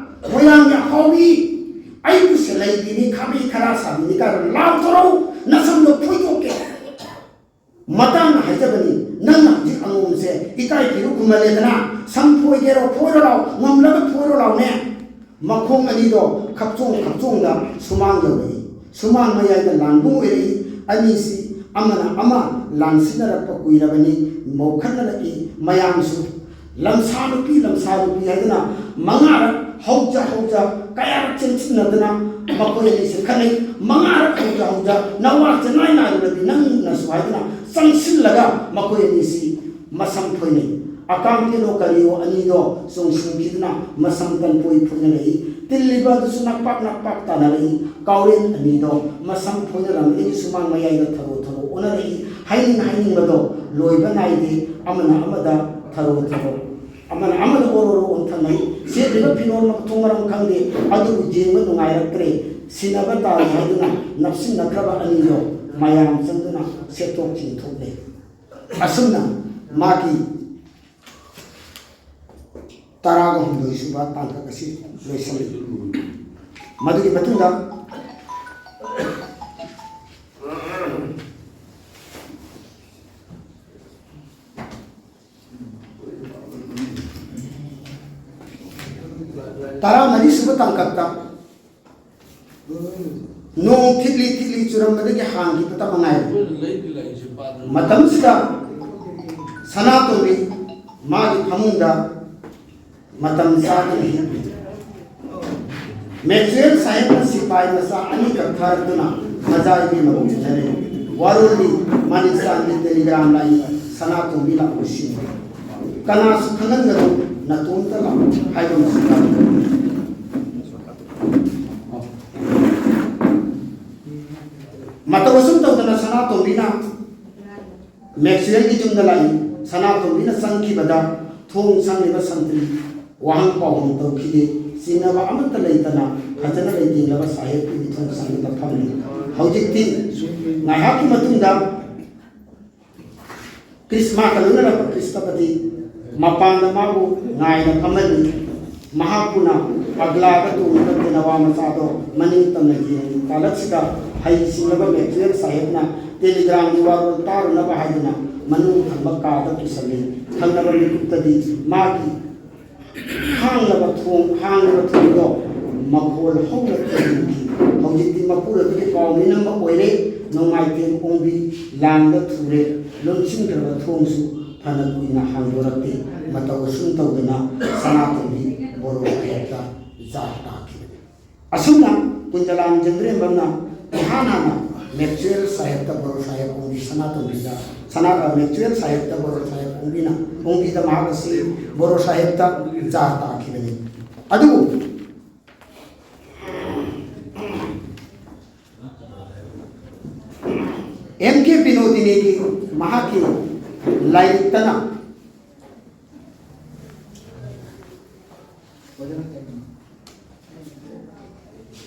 ꯃꯣꯏꯔꯥꯡꯒꯤ ꯑꯐꯥꯎꯕꯤ, ꯑꯩꯕꯨ ꯁꯦꯜꯍꯩꯕꯤꯅꯤ, ꯈꯥꯕꯤ ꯈꯔꯥ ꯁꯥꯕꯤꯅꯤ" ꯀꯥꯏꯅ ꯂꯥꯎꯊꯣꯔꯛꯎ, ꯅꯁꯝꯗꯣ ꯐꯣꯏꯗꯣꯛꯀꯦ꯫ ꯃꯇꯥꯡꯅ ꯍꯥꯏꯖꯕꯅꯤ, ꯅꯪꯅ ꯍꯧꯖꯤꯛ ꯑꯉꯣꯝꯁꯦ ꯏꯀꯥꯏ ꯈꯨꯝꯅ ꯈꯨꯝꯃꯜꯂꯦꯗꯅ, ꯁꯝ ꯐꯣꯏꯒꯦꯔꯣ ꯐꯣꯏꯔꯣ ꯂꯥꯎ, ꯉꯝꯂꯒ ꯐꯣꯏꯔꯣ ꯂꯥꯎꯅꯦ꯫ ꯃꯈꯣꯡ ꯑꯅꯤꯗꯣ ꯈꯞꯆꯣꯡ ꯈꯞꯆꯣꯡꯗ ꯁꯨꯃꯥꯡ ꯌꯧꯔꯛꯏ꯫ ꯁꯨꯃꯥꯡ ꯃꯌꯥꯏꯗ ꯂꯥꯟꯕꯨꯡ ꯑꯣꯏꯔꯛꯏ꯫ ꯑꯅꯤꯁꯤ ꯑꯃꯅ ꯑꯃ ꯂꯥꯟꯁꯤꯟꯅꯔꯛꯄ ꯀꯨꯏꯔꯕꯅꯤ꯫ ꯃꯧꯈꯠꯅꯔꯛꯏ꯫ ꯃꯌꯥꯝꯁꯨ "ꯂꯝꯁꯥ ꯅꯨꯄꯤ, ꯂꯝꯁꯥ ꯅꯨꯄꯤ" ꯍꯥꯏꯗꯨꯅ ꯃꯉꯥꯔꯛ ꯍꯧꯖ ꯍꯧꯖ ꯀꯌꯥꯔꯛ ꯆꯦꯟꯁꯤꯟꯅꯗꯨꯅ ꯃꯈꯣꯏ ꯑꯅꯤꯁꯤ ꯈꯠꯅꯩ꯫ ꯃꯉꯥꯔꯛ ꯍꯧꯖ ꯍꯧꯖ "ꯅꯋꯥ ꯆꯦꯅꯥꯏ ꯅꯥꯏꯔꯨꯔꯗꯤ ꯅꯪꯅꯁꯨ" ꯍꯥꯏꯗꯨꯅ ꯆꯪꯁꯤꯜꯂꯒ ꯃꯈꯣꯏ ꯑꯅꯤꯁꯤ ꯃꯁꯝ ꯐꯣꯏꯅꯩ꯫ ꯑꯀꯥꯝ ꯀꯦꯂꯣ ꯀꯔꯤꯑꯣ ꯑꯅꯤꯗꯣ ꯆꯣꯡꯁꯤꯟꯈꯤꯗꯨꯅ ꯃꯁꯝ ꯀꯟꯄꯣꯏ ꯐꯣꯏꯅꯔꯛꯏ꯫ ꯇꯤꯜꯂꯤꯕ ꯑꯗꯨꯁꯨ ꯅꯛꯄꯥꯛ ꯅꯛꯄꯥꯛ ꯇꯥꯅꯔꯛꯏ꯫ ꯀꯥꯎꯔꯦꯟ ꯑꯅꯤꯗꯣ ꯃꯁꯝ ꯐꯣꯏꯅꯔꯝꯕꯗꯒꯤ ꯁꯨꯃꯥꯡ ꯃꯌꯥꯏꯗ ꯊꯔꯣ ꯊꯔꯣ ꯑꯣꯟꯅꯔꯛꯏ꯫ ꯍꯥꯏꯅꯤꯡ ꯍꯥꯏꯅꯤꯡꯕꯗꯣ ꯂꯣꯏꯕ ꯅꯥꯏꯗꯦ꯫ ꯑꯃꯅ ꯑꯃꯗ ꯊꯔꯣ ꯊꯔꯣ, ꯑꯃꯅ ꯑꯃꯗ ꯑꯣꯔꯣꯔꯣ ꯑꯣꯟꯊꯪꯅꯩ꯫ ꯁꯦꯠꯂꯤꯕ ꯐꯤꯔꯣꯜ ꯃꯊꯣꯡ ꯃꯔꯝ ꯈꯪꯗꯦ, ꯑꯗꯨꯕꯨ ꯌꯦꯡꯕ ꯅꯨꯡꯉꯥꯏꯔꯛꯇ꯭ꯔꯦ꯫ ꯁꯤꯟꯅꯕ ꯇꯥꯔꯦ ꯍꯥꯏꯗꯨꯅ ꯅꯞꯁꯤꯟꯅꯈ꯭ꯔꯕ ꯑꯅꯤꯗꯣ ꯃꯌꯥꯝ ꯆꯪꯗꯨꯅ ꯁꯦꯠꯇꯣꯛ ꯆꯤꯡꯊꯣꯛꯅꯩ꯫ ꯑꯁꯨꯝꯅ ꯃꯥꯒꯤ ꯇꯔꯥꯒ ꯍꯨꯝꯗꯣꯏ ꯁꯨꯕ ꯇꯥꯡꯀꯛ ꯑꯁꯤ ꯂꯣꯏꯁꯤꯜꯂꯤ꯫ ꯃꯗꯨꯒꯤ ꯃꯇꯨꯡꯗ ꯇꯔꯥꯃꯔꯤ ꯁꯨꯕ ꯇꯥꯡꯀꯛꯇ ꯅꯣꯡ ꯊꯤꯠꯂꯤ ꯊꯤꯠꯂꯤ ꯆꯨꯔꯝꯕꯗꯒꯤ ꯍꯥꯡꯈꯤꯕꯇ ꯃꯉꯥꯏꯔꯦ꯫ ꯃꯇꯝꯁꯤꯗ ꯁꯅꯥꯇꯣꯝꯕꯤ ꯃꯥꯒꯤ ꯐꯃꯨꯡꯗ ꯃꯇꯝ ꯆꯥꯗꯅ ꯍꯤꯞꯂꯤ꯫ ꯃꯦꯛꯁꯋꯦꯜ ꯁꯥꯍꯦꯕꯅ ꯁꯤꯄꯥꯏ ꯃꯆꯥ ꯑꯅꯤꯈꯛ ꯊꯥꯔꯛꯇꯨꯅ ꯃꯆꯥ ꯏꯕꯦꯝꯃꯕꯨ ꯎꯅꯔꯦ꯫ ꯋꯥꯔꯣꯜꯗꯤ ꯃꯥꯅꯤꯛꯆꯥꯟꯒꯤ ꯇꯦꯂꯤꯒ꯭ꯔꯥꯝ ꯂꯥꯛꯏ, "ꯁꯅꯥꯇꯣꯝꯕꯤ ꯂꯥꯛꯄꯁꯤꯡ ꯀꯅꯥꯁꯨ ꯈꯪꯍꯟꯒꯅꯨ, ꯅꯇꯣꯝꯇ ꯂꯥꯛꯎ" ꯍꯥꯏꯕ ꯑꯃꯁꯨ ꯌꯥꯎꯏ꯫ ꯃꯇꯧ ꯑꯁꯨꯝ ꯇꯧꯗꯅ ꯁꯅꯥꯇꯣꯝꯕꯤꯅ ꯃꯦꯛꯁꯋꯦꯜꯒꯤ ꯌꯨꯝꯗ ꯂꯥꯛꯏ꯫ ꯁꯅꯥꯇꯣꯝꯕꯤꯅ ꯆꯪꯈꯤꯕꯗ ꯊꯣꯡ ꯁꯪꯂꯤꯕ ꯁꯟꯇ꯭ꯔꯤ ꯋꯥꯍꯪ ꯄꯥꯎꯍꯪ ꯇꯧꯈꯤꯗꯦ꯫ ꯆꯤꯡꯅꯕ ꯑꯃꯠꯇ ꯂꯩꯇꯅ ꯐꯖꯅ ꯂꯩꯇꯦꯡꯂꯕ ꯁꯥꯍꯦꯕꯀꯤ ꯃꯤꯊꯨꯡ ꯁꯪꯗꯨꯅ ꯐꯝꯂꯤ꯫ ꯍꯧꯖꯤꯛꯇꯤ ꯉꯥꯏꯍꯥꯛꯀꯤ ꯃꯇꯨꯡꯗ ꯈ꯭ꯔꯤꯁꯃꯥꯁꯀ ꯂꯣꯏꯅꯔꯛꯄ ꯈ꯭ꯔꯤꯁꯇꯄꯇꯤ ꯃꯄꯥꯟꯗ ꯃꯥꯕꯨ ꯉꯥꯏꯅ ꯐꯝꯍꯜꯂꯤ꯫ ꯃꯍꯥꯛꯄꯨꯅ ꯄꯒ꯭ꯂꯥꯗ ꯇꯣꯡꯂꯤꯕ ꯇꯦꯅꯋꯥ ꯃꯆꯥꯗꯣ ꯃꯅꯤꯡ ꯇꯝꯅ ꯌꯦꯡꯂꯤ꯫ ꯇꯥꯂꯛꯁꯤꯗ ꯍꯩ ꯁꯤꯡꯂꯕ ꯃꯦꯛꯁꯋꯦꯜ ꯁꯥꯍꯦꯕꯅ ꯇꯦꯂꯤꯒ꯭ꯔꯥꯝꯒꯤ ꯋꯥꯔꯣꯜ ꯇꯥꯔꯨꯅꯕ ꯍꯥꯏꯗꯨꯅ ꯃꯅꯨꯡ ꯊꯪꯕ ꯀꯥꯗ ꯄꯨꯁꯜꯂꯤ꯫ ꯊꯪꯅꯕ ꯃꯤꯀꯨꯞꯇꯗꯤ ꯃꯥꯒꯤ ꯍꯥꯡꯂꯕ ꯊꯣꯡ, ꯍꯥꯡꯂꯕ ꯊꯣꯡꯗꯣ ꯃꯈꯣꯜ ꯍꯧꯅ ꯊꯤꯡꯈꯤ꯫ ꯍꯧꯖꯤꯛꯇꯤ ꯃꯄꯨꯔꯣꯏꯕꯒꯤ ꯄꯥꯎ ꯃꯤꯅꯝꯕ ꯑꯣꯏꯔꯦ꯫ ꯅꯣꯡꯃꯥꯏꯊꯦꯝ ꯑꯣꯡꯕꯤ ꯂꯥꯡꯗ ꯊꯨꯔꯦ꯫ ꯂꯣꯟꯁꯤꯟꯈ꯭ꯔꯕ ꯊꯣꯡꯁꯨ ꯐꯅ ꯀꯨꯏꯅ ꯍꯥꯡꯗꯣꯔꯛꯇꯦ꯫ ꯃꯇꯧ ꯑꯁꯨꯝ ꯇꯧꯗꯅ ꯁꯅꯥꯇꯣꯝꯕꯤ ꯕꯣꯔꯣ ꯁꯥꯍꯦꯕꯇ ꯖꯥꯠ ꯇꯥꯈꯤꯕꯅꯤ꯫ ꯑꯁꯨꯝꯅ ꯀꯨꯟꯖꯂꯥꯝ ꯆꯟꯗ꯭ꯔꯦꯝꯕꯝꯅ ꯏꯍꯥꯟ ꯍꯥꯟꯅ ꯃꯦꯛꯆꯨꯌꯦꯜ ꯁꯥꯍꯦꯕꯇ ꯕꯣꯔꯣ ꯁꯥꯍꯦꯕ ꯑꯣꯡꯕꯤ ꯁꯅꯥꯇꯣꯝꯕꯤꯗ, ꯁꯅꯥ-, ꯑ, ꯃꯦꯛꯆꯨꯌꯦꯜ ꯁꯥꯍꯦꯕꯇ ꯕꯣꯔꯣ ꯁꯥꯍꯦꯕ ꯑꯣꯡꯕꯤꯅ, ꯑꯣꯡꯕꯤꯗ ꯃꯍꯥꯛ ꯑꯁꯤ ꯕꯣꯔꯣ ꯁꯥꯍꯦꯕꯇ ꯖꯥꯠ ꯇꯥꯈꯤꯕꯅꯤ꯫ ꯑꯗꯨꯕꯨ ꯑꯦꯝ ꯀꯦ ꯕꯤꯅꯣꯗꯤꯅꯤꯒꯤ ꯃꯍꯥꯛꯀꯤ ꯂꯥꯏꯔꯤꯛꯇꯅ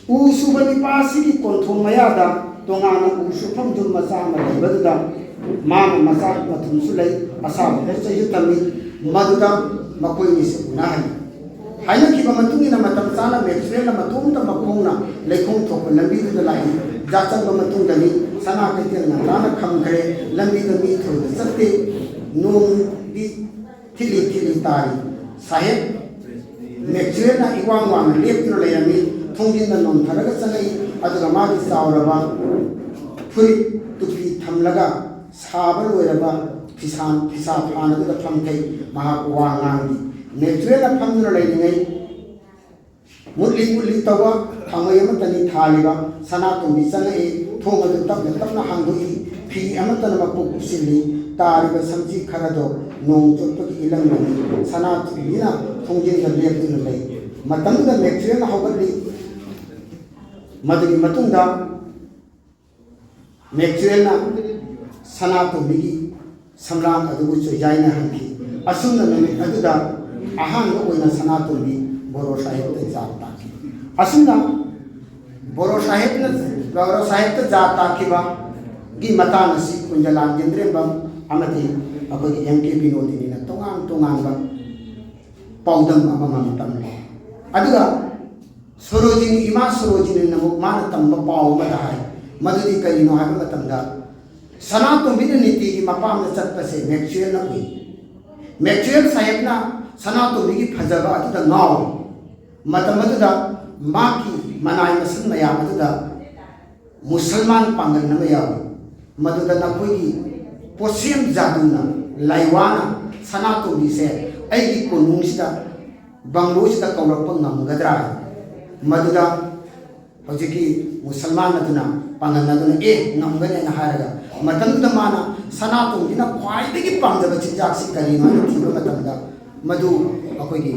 ꯎ ꯁꯨꯕ ꯅꯤꯄꯥ ꯑꯁꯤꯒꯤ ꯀꯣꯟꯊꯣꯡ ꯃꯌꯥꯗ ꯇꯣꯉꯥꯟꯅ ꯎ ꯁꯨꯐꯝ ꯌꯨꯝ ꯃꯆꯥ ꯑꯃ ꯂꯩꯕꯗꯨꯗ ꯃꯥꯅ ꯃꯆꯥ ꯃꯊꯨꯝꯁꯨ ꯂꯩ, ꯑꯁꯥꯕ ꯄꯣꯠ ꯆꯩꯁꯨ ꯊꯝꯃꯤ꯫ ꯃꯗꯨꯗ ꯃꯈꯣꯏꯅꯤꯁꯨ ꯎꯅꯍꯜꯂꯤ꯫ ꯍꯥꯏꯅꯈꯤꯕ ꯃꯇꯨꯡ ꯏꯟꯅ ꯃꯇꯝ ꯆꯥꯅ ꯃꯦꯛꯁꯋꯦꯜꯅ ꯃꯇꯣꯝꯇ ꯃꯈꯣꯡꯅ ꯂꯩꯈꯣꯡ ꯊꯣꯛꯄ ꯂꯝꯕꯤꯗꯨꯗ ꯂꯥꯛꯏ꯫ ꯌꯥꯆꯪꯕ ꯃꯇꯨꯡꯗꯅꯤ ꯁꯅꯥ ꯀꯩꯊꯦꯜ ꯉꯟꯇꯥꯅ ꯈꯝꯈ꯭ꯔꯦ꯫ ꯂꯝꯕꯤꯗ ꯃꯤ ꯊꯣꯏꯅ ꯆꯠꯇꯦ꯫ ꯅꯣꯡꯗꯤ ꯊꯤꯠꯂꯤ ꯊꯤꯠꯂꯤ ꯇꯥꯔꯤ꯫ ꯁꯥꯍꯦꯕ ꯃꯦꯛꯁꯋꯦꯜꯅ ꯏꯋꯥꯡ ꯋꯥꯡꯅ ꯂꯦꯞꯇꯨꯅ ꯂꯩꯔꯝꯃꯤ꯫ ꯊꯣꯡꯖꯤꯟꯗ ꯅꯣꯟꯊꯔꯒ ꯆꯪꯉꯛꯏ꯫ ꯑꯗꯨꯒ ꯃꯥꯒꯤ ꯆꯥꯎꯔꯕ ꯐꯨꯔꯤꯠ ꯇꯨꯄꯤ ꯊꯝꯂꯒ ꯁꯥꯕ ꯂꯣꯏꯔꯕ ꯐꯤꯁꯥꯟ, ꯐꯤꯁꯥ ꯐꯥꯟ ꯑꯗꯨꯗ ꯐꯝꯊꯩ꯫ ꯃꯍꯥꯛ ꯋꯥ ꯉꯥꯡꯂꯤ꯫ ꯃꯦꯛꯁꯋꯦꯜꯅ ꯐꯝꯗꯨꯅ ꯂꯩꯔꯤꯉꯩ ꯃꯨꯠꯂꯤ ꯃꯨꯠꯂꯤ ꯇꯧꯕ ꯊꯥꯎꯃꯩ ꯑꯃꯠꯇꯅꯤ ꯊꯥꯜꯂꯤꯕ꯫ ꯁꯅꯥꯇꯣꯝꯕꯤ ꯆꯪꯂꯛꯏ꯫ ꯊꯣꯡ ꯑꯗꯨ ꯇꯞꯅ ꯇꯞꯅ ꯍꯥꯡꯗꯣꯛꯏ꯫ ꯐꯤ ꯑꯃꯠꯇꯅ ꯃꯀꯣꯛ ꯀꯨꯞꯁꯤꯜꯂꯤ꯫ ꯇꯥꯔꯤꯕ ꯁꯝꯖꯤ ꯈꯔꯗꯣ ꯅꯣꯡ ꯆꯣꯠꯄꯒꯤ ꯏꯂꯪ ꯂꯪꯏ꯫ ꯁꯅꯥꯇꯣꯝꯕꯤꯅ ꯊꯣꯡꯖꯤꯟꯗ ꯂꯦꯞꯇꯨꯅ ꯂꯩ꯫ ꯃꯇꯝꯗꯨꯗ ꯃꯦꯛꯁꯋꯦꯜꯅ ꯍꯧꯒꯠꯂꯤ꯫ ꯃꯗꯨꯒꯤ ꯃꯇꯨꯡꯗ ꯃꯦꯛꯆꯨꯌꯦꯜꯅ ꯁꯅꯥꯇꯣꯝꯕꯤꯒꯤ ꯁꯝꯂꯥꯡ ꯑꯗꯨꯕꯨ ꯆꯣꯏꯖꯥꯏꯅꯍꯟꯈꯤ꯫ ꯑꯁꯨꯝꯅ ꯅꯨꯃꯤꯠ ꯑꯗꯨꯗ ꯑꯍꯥꯟꯕ ꯑꯣꯏꯅ ꯁꯅꯥꯇꯣꯝꯕꯤ ꯕꯣꯔꯣ ꯁꯥꯍꯦꯕꯇ ꯖꯥꯠ ꯇꯥꯈꯤ꯫ ꯑꯁꯨꯝꯅ ꯕꯣꯔꯣ ꯁꯥꯍꯦꯕꯅ, ꯕꯣꯔꯣ ꯁꯥꯍꯦꯕꯇ ꯖꯥꯠ ꯇꯥꯈꯤꯕꯒꯤ ꯃꯇꯥꯡ ꯑꯁꯤ ꯀꯨꯟꯖꯂꯥꯝ ꯏꯟꯗ꯭ꯔꯦꯝꯕꯝ ꯑꯃꯗꯤ ꯑꯩꯈꯣꯏꯒꯤ ꯑꯦꯝ ꯀꯦ ꯕꯤꯅꯣꯗꯤꯅꯤꯅ ꯇꯣꯉꯥꯟ ꯇꯣꯉꯥꯟꯕ ꯄꯥꯎꯗꯝ ꯑꯃꯃꯝ ꯇꯝꯂꯦ꯫ ꯑꯗꯨꯒ ꯁꯣꯔꯣꯖꯤꯅꯤ, ꯏꯃꯥ ꯁꯣꯔꯣꯖꯤꯅꯤꯅ ꯑꯃꯨꯛ ꯃꯥꯅ ꯇꯝꯕ ꯄꯥꯎ ꯑꯃꯗ ꯍꯥꯏ, ꯃꯗꯨꯗꯤ ꯀꯔꯤꯅꯣ ꯍꯥꯏꯕ ꯃꯇꯝꯗ, ꯁꯅꯥꯇꯣꯝꯕꯤꯅ ꯅꯤꯇꯤꯒꯤ ꯃꯄꯥꯝꯗ ꯆꯠꯄꯁꯦ ꯃꯦꯛꯆꯨꯌꯦꯜꯅ ꯎꯏ꯫ ꯃꯦꯛꯆꯨꯌꯦꯜ ꯁꯥꯍꯦꯕꯅ ꯁꯅꯥꯇꯣꯝꯕꯤꯒꯤ ꯐꯖꯕ ꯑꯗꯨꯗ ꯉꯥꯎꯏ꯫ ꯃꯇꯝ ꯑꯗꯨꯗ ꯃꯍꯥꯛꯀꯤ ꯃꯅꯥꯏ ꯃꯁꯤꯟ ꯃꯌꯥꯝ ꯑꯗꯨꯗ ꯃꯨꯁꯜꯃꯥꯟ ꯄꯥꯡꯒꯜ ꯑꯃ ꯌꯥꯎꯏ꯫ ꯃꯗꯨꯗ ꯅꯈꯣꯏꯒꯤ ꯄꯣꯠꯁꯦꯝ ꯖꯥꯗꯨꯅ, ꯂꯥꯏꯋꯥꯅ ꯁꯅꯥꯇꯣꯝꯕꯤꯁꯦ ꯑꯩꯒꯤ ꯀꯣꯅꯨꯡꯁꯤꯗ, ꯕꯪꯒ꯭ꯂꯣꯁꯤꯗ ꯀꯧꯔꯛꯄ ꯉꯝꯒꯗ꯭ꯔꯥ? ꯃꯗꯨꯗ ꯍꯧꯖꯤꯛꯀꯤ ꯃꯨꯁꯜꯃꯥꯟ ꯑꯗꯨꯅ, ꯄꯥꯡꯒꯜ ꯑꯗꯨꯅ, "ꯑꯦ, ꯉꯝꯒꯅꯦꯅ" ꯍꯥꯏꯔꯒ, ꯃꯇꯝꯗꯨꯗ ꯃꯥꯅ ꯁꯅꯥꯇꯣꯝꯕꯤꯅ ꯈ꯭ꯋꯥꯏꯗꯒꯤ ꯄꯥꯝꯖꯕ ꯆꯤꯟꯖꯥꯛꯁꯤ ꯀꯔꯤꯅꯣ ꯍꯥꯏꯅ ꯊꯤꯕ ꯃꯇꯝꯗ, ꯃꯗꯨ ꯑꯩꯈꯣꯏꯒꯤ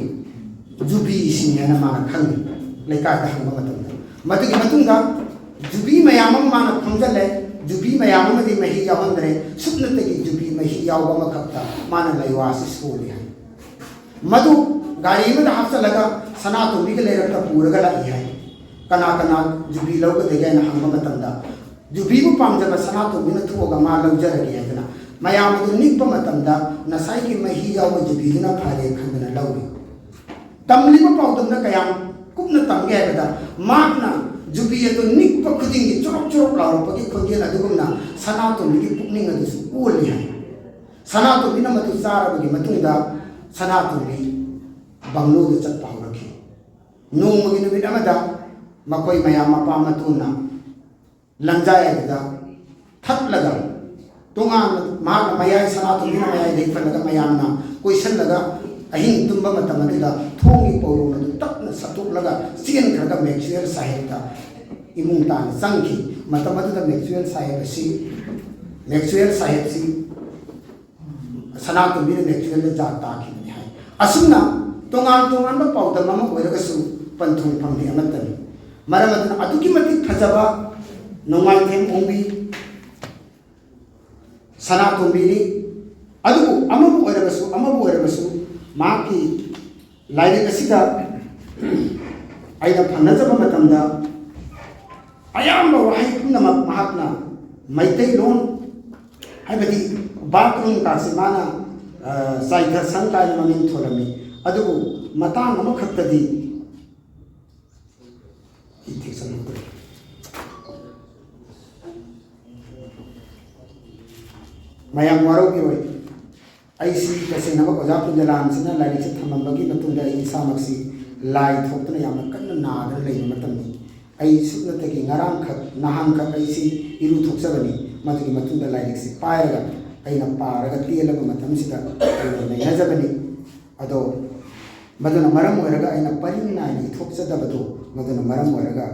ꯖꯨꯕꯤꯁꯤꯡꯅꯤ ꯍꯥꯏꯅ ꯃꯥꯅ ꯈꯪꯉꯤ, ꯂꯩꯀꯥꯏꯗ ꯍꯪꯕ ꯃꯇꯝꯗ꯫ ꯃꯗꯨꯒꯤ ꯃꯇꯨꯡꯗ ꯖꯨꯕꯤ ꯃꯌꯥꯝ ꯑꯃ ꯃꯥꯅ ꯈꯣꯝꯖꯤꯜꯂꯦ꯫ ꯖꯨꯕꯤ ꯃꯌꯥꯝ ꯑꯃꯗꯤ ꯃꯍꯤ ꯌꯥꯎꯍꯟꯗ꯭ꯔꯦ꯫ ꯁꯨꯞꯅꯇꯒꯤ ꯖꯨꯕꯤ ꯃꯍꯤ ꯌꯥꯎꯕ ꯑꯃꯈꯛꯇ ꯃꯥꯅ ꯂꯩꯋꯥꯁꯤ ꯁꯣꯜꯂꯤ ꯍꯥꯏ꯫ ꯃꯗꯨ ꯒꯥꯔꯤ ꯑꯃꯗ ꯍꯥꯞꯆꯤꯜꯂꯒ ꯁꯅꯥꯇꯣꯝꯕꯤꯒꯤ ꯂꯩꯔꯛꯇ ꯄꯨꯔꯒ ꯂꯥꯛꯏ ꯍꯥꯏ꯫ ꯀꯅꯥ ꯀꯅꯥ ꯖꯨꯕꯤ ꯂꯧꯒꯗꯒꯦ ꯍꯥꯏꯅ ꯍꯪꯕ ꯃꯇꯝꯗ, ꯖꯨꯕꯤꯕꯨ ꯄꯥꯝꯖꯕ ꯁꯅꯥꯇꯣꯝꯕꯤꯅ ꯊꯣꯛꯑꯒ ꯃꯥ ꯂꯧꯖꯔꯒꯦ ꯍꯥꯏꯗꯅ ꯃꯌꯥꯝ ꯑꯗꯨ ꯅꯤꯛꯄ ꯃꯇꯝꯗ, ꯉꯁꯥꯏꯒꯤ ꯃꯍꯤ ꯌꯥꯎꯕ ꯖꯨꯕꯤꯗꯨꯅ ꯐꯔꯦ ꯈꯟꯗꯅ ꯂꯧꯏ꯫ ꯇꯝꯂꯤꯕ ꯄꯥꯎꯗꯝꯅ ꯀꯌꯥꯝ ꯀꯨꯞꯅ ꯇꯝꯒꯦ ꯍꯥꯏꯕꯗ, ꯃꯍꯥꯛꯅ ꯖꯨꯕꯤ ꯑꯗꯨ ꯅꯤꯛꯄ ꯈꯨꯗꯤꯡꯒꯤ ꯆꯨꯔꯨꯞ ꯆꯨꯔꯨꯞ ꯂꯥꯎꯔꯛꯄꯒꯤ ꯈꯣꯟꯖꯦꯜ ꯑꯗꯨꯒꯨꯝꯅ ꯁꯅꯥꯇꯣꯝꯕꯤꯒꯤ ꯄꯨꯛꯅꯤꯡ ꯑꯗꯨꯁꯨ ꯑꯣꯜꯂꯤ ꯍꯥꯏ꯫ ꯁꯅꯥꯇꯣꯝꯕꯤꯅ ꯃꯗꯨ ꯆꯥꯔꯕꯒꯤ ꯃꯇꯨꯡꯗ ꯁꯅꯥꯇꯣꯝꯕꯤ ꯕꯪꯒ꯭ꯂꯣꯗ ꯆꯠꯄ ꯍꯧꯔꯛꯈꯤ꯫ ꯅꯣꯡꯃꯒꯤ ꯅꯨꯃꯤꯠ ꯑꯃꯗ ꯃꯈꯣꯏ ꯃꯌꯥꯝ ꯃꯄꯥ ꯃꯇꯨꯅ ꯂꯪꯖꯥꯏ ꯑꯗꯨꯗ ꯊꯠꯂꯒ, ꯇꯣꯉꯥꯟꯅ ꯃꯍꯥꯛꯅ ꯃꯌꯥꯏ, ꯁꯅꯥꯇꯣꯝꯕꯤꯅ ꯃꯌꯥꯏꯗ ꯍꯤꯞꯍꯜꯂꯒ ꯃꯌꯥꯝꯅ ꯀꯣꯏꯁꯤꯜꯂꯒ ꯑꯍꯤꯡ ꯇꯨꯝꯕ ꯃꯇꯝ ꯑꯗꯨꯗ ꯊꯣꯡꯒꯤ ꯄꯧꯔꯣꯡ ꯑꯗꯨ ꯇꯞꯅ ꯁꯠꯇꯣꯛꯂꯒ ꯆꯦꯟꯈ꯭ꯔꯒ ꯃꯦꯛꯆꯨꯌꯦꯜ ꯁꯥꯍꯦꯕꯇ ꯏꯃꯨꯡ ꯇꯥꯅ ꯆꯪꯈꯤ꯫ ꯃꯇꯝ ꯑꯗꯨꯗ ꯃꯦꯛꯆꯨꯌꯦꯜ ꯁꯥꯍꯦꯕ ꯑꯁꯤ, ꯃꯦꯛꯆꯨꯌꯦꯜ ꯁꯥꯍꯦꯕꯁꯤ ꯁꯅꯥꯇꯣꯝꯕꯤꯅ ꯃꯦꯛꯆꯨꯌꯦꯜꯗ ꯖꯥꯠ ꯇꯥꯈꯤꯕꯅꯤ ꯍꯥꯏ꯫ ꯑꯁꯨꯝꯅ ꯇꯣꯉꯥꯟ ꯇꯣꯉꯥꯟꯕ ꯄꯥꯎꯗꯝ ꯑꯃ ꯑꯣꯏꯔꯒꯁꯨ ꯄꯟꯊꯨꯡ ꯐꯝꯗꯤ ꯑꯃꯠꯇꯅꯤ꯫ ꯃꯔꯝ ꯑꯗꯨꯅ ꯑꯗꯨꯛꯀꯤ ꯃꯇꯤꯛ ꯐꯖꯕ ꯅꯣꯡꯃꯥꯏꯊꯦꯝ ꯑꯣꯡꯕꯤ ꯁꯅꯥꯇꯣꯝꯕꯤꯅꯤ꯫ ꯑꯗꯨꯕꯨ ꯑꯃꯕꯨ ꯑꯣꯏꯔꯕꯁꯨ, ꯑꯃꯕꯨ ꯑꯣꯏꯔꯕꯁꯨ, ꯃꯍꯥꯛꯀꯤ ꯂꯥꯏꯔꯤꯛ ꯑꯁꯤꯗ ꯑꯩꯅ ꯐꯪꯅꯖꯕ ꯃꯇꯝꯗ, ꯑꯌꯥꯝꯕ ꯋꯥꯍꯩ ꯄꯨꯝꯅꯃꯛ ꯃꯍꯥꯛꯅ ꯃꯩꯇꯩꯂꯣꯟ, ꯍꯥꯏꯕꯗꯤ ꯕꯥꯊꯔꯨꯝ ꯀꯥꯁꯤ ꯃꯥꯅ, ꯑ, ꯆꯥꯏꯊ ꯁꯪ ꯀꯥꯏꯅ ꯃꯃꯤꯡ ꯊꯣꯜꯂꯝꯃꯤ꯫ ꯑꯗꯨꯕꯨ ꯃꯇꯥꯡ ꯑꯃꯈꯛꯇꯗꯤ ꯑꯩ ꯊꯦꯛꯆꯟꯍꯧꯗ꯭ꯔꯦ꯫ ꯃꯌꯥꯝ ꯋꯥꯔꯧꯕꯤꯔꯣꯏ꯫ ꯑꯩꯁꯤ ꯇꯁꯦꯡꯅꯃꯛ ꯑꯣꯖꯥ ꯀꯨꯟꯖꯂꯥꯟꯁꯤꯅ ꯂꯥꯏꯔꯤꯛꯁꯦ ꯊꯝꯃꯝꯕꯒꯤ ꯃꯇꯨꯡꯗ ꯑꯩ ꯏꯁꯥꯃꯛꯁꯤ ꯂꯥꯏ ꯊꯣꯛꯇꯨꯅ ꯌꯥꯝꯅ ꯀꯟꯅ ꯅꯥꯗꯨꯅ ꯂꯩꯕ ꯃꯇꯝꯅꯤ꯫ ꯑꯩ ꯁꯨꯞꯅꯇꯒꯤ ꯉꯔꯥꯡꯈꯛ, ꯅꯍꯥꯟꯈꯛ ꯑꯩꯁꯤ ꯏꯔꯨ ꯊꯣꯛꯆꯕꯅꯤ꯫ ꯃꯗꯨꯒꯤ ꯃꯇꯨꯡꯗ ꯂꯥꯏꯔꯤꯛꯁꯤ ꯄꯥꯏꯔꯒ ꯑꯩꯅ ꯄꯥꯔꯒ ꯇꯦꯜꯂꯕ ꯃꯇꯝꯁꯤꯗ ꯑꯩꯅ ꯅꯩꯅꯖꯕꯅꯤ꯫ ꯑꯗꯣ ꯃꯗꯨꯅ ꯃꯔꯝ ꯑꯣꯏꯔꯒ ꯑꯩꯅ ꯄꯔꯤꯡ ꯅꯥꯏꯅ ꯏꯊꯣꯛꯆꯗꯕꯗꯣ, ꯃꯗꯨꯅ ꯃꯔꯝ ꯑꯣꯏꯔꯒ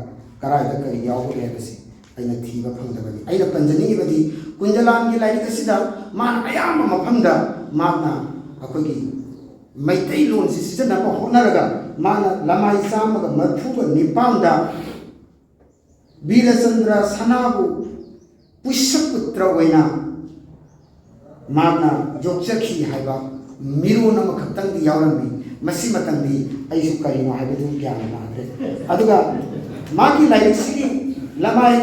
ꯀꯗꯥꯏꯗ ꯀꯔꯤ ꯌꯥꯎꯕꯒꯦ ꯍꯥꯏꯕꯁꯤ ꯑꯩꯅ ꯊꯤꯕ ꯐꯪꯗꯕꯅꯤ꯫ ꯑꯩꯅ ꯄꯟꯖꯅꯤꯡꯉꯤꯕꯗꯤ ꯀꯨꯟꯖꯂꯥꯟꯒꯤ ꯂꯥꯏꯔꯤꯛ ꯑꯁꯤꯗ ꯃꯥꯅ ꯑꯌꯥꯝꯕ ꯃꯐꯝꯗ ꯃꯍꯥꯛꯅ ꯑꯩꯈꯣꯏꯒꯤ ꯃꯩꯇꯩꯂꯣꯟꯁꯤ ꯁꯤꯖꯤꯟꯅꯕ ꯍꯣꯠꯅꯔꯒ ꯃꯥꯅ ꯂꯃꯥꯏ ꯆꯥꯝꯃꯒ ꯃꯔꯐꯨꯒ ꯅꯤꯄꯥꯟꯗ ꯕꯤꯔꯆꯟꯗ꯭ꯔ ꯁꯅꯥꯕꯨ ꯄꯨꯁ꯭ꯌꯄꯨꯇ꯭ꯔ ꯑꯣꯏꯅ ꯃꯍꯥꯛꯅ ꯌꯣꯛꯆꯈꯤ ꯍꯥꯏꯕ ꯃꯤꯔꯣꯟ ꯑꯃꯈꯛꯇꯪꯗꯤ ꯌꯥꯎꯔꯝꯃꯤ꯫ ꯃꯁꯤꯃꯇꯪꯗꯤ ꯑꯩꯁꯨ ꯀꯔꯤꯅꯣ ꯍꯥꯏꯕꯗꯨ ꯒ꯭ꯌꯥꯟ ꯇꯥꯗ꯭ꯔꯦ꯫ ꯑꯗꯨꯒ ꯃꯥꯒꯤ ꯂꯥꯏꯔꯤꯛꯁꯤꯒꯤ ꯂꯃꯥꯏ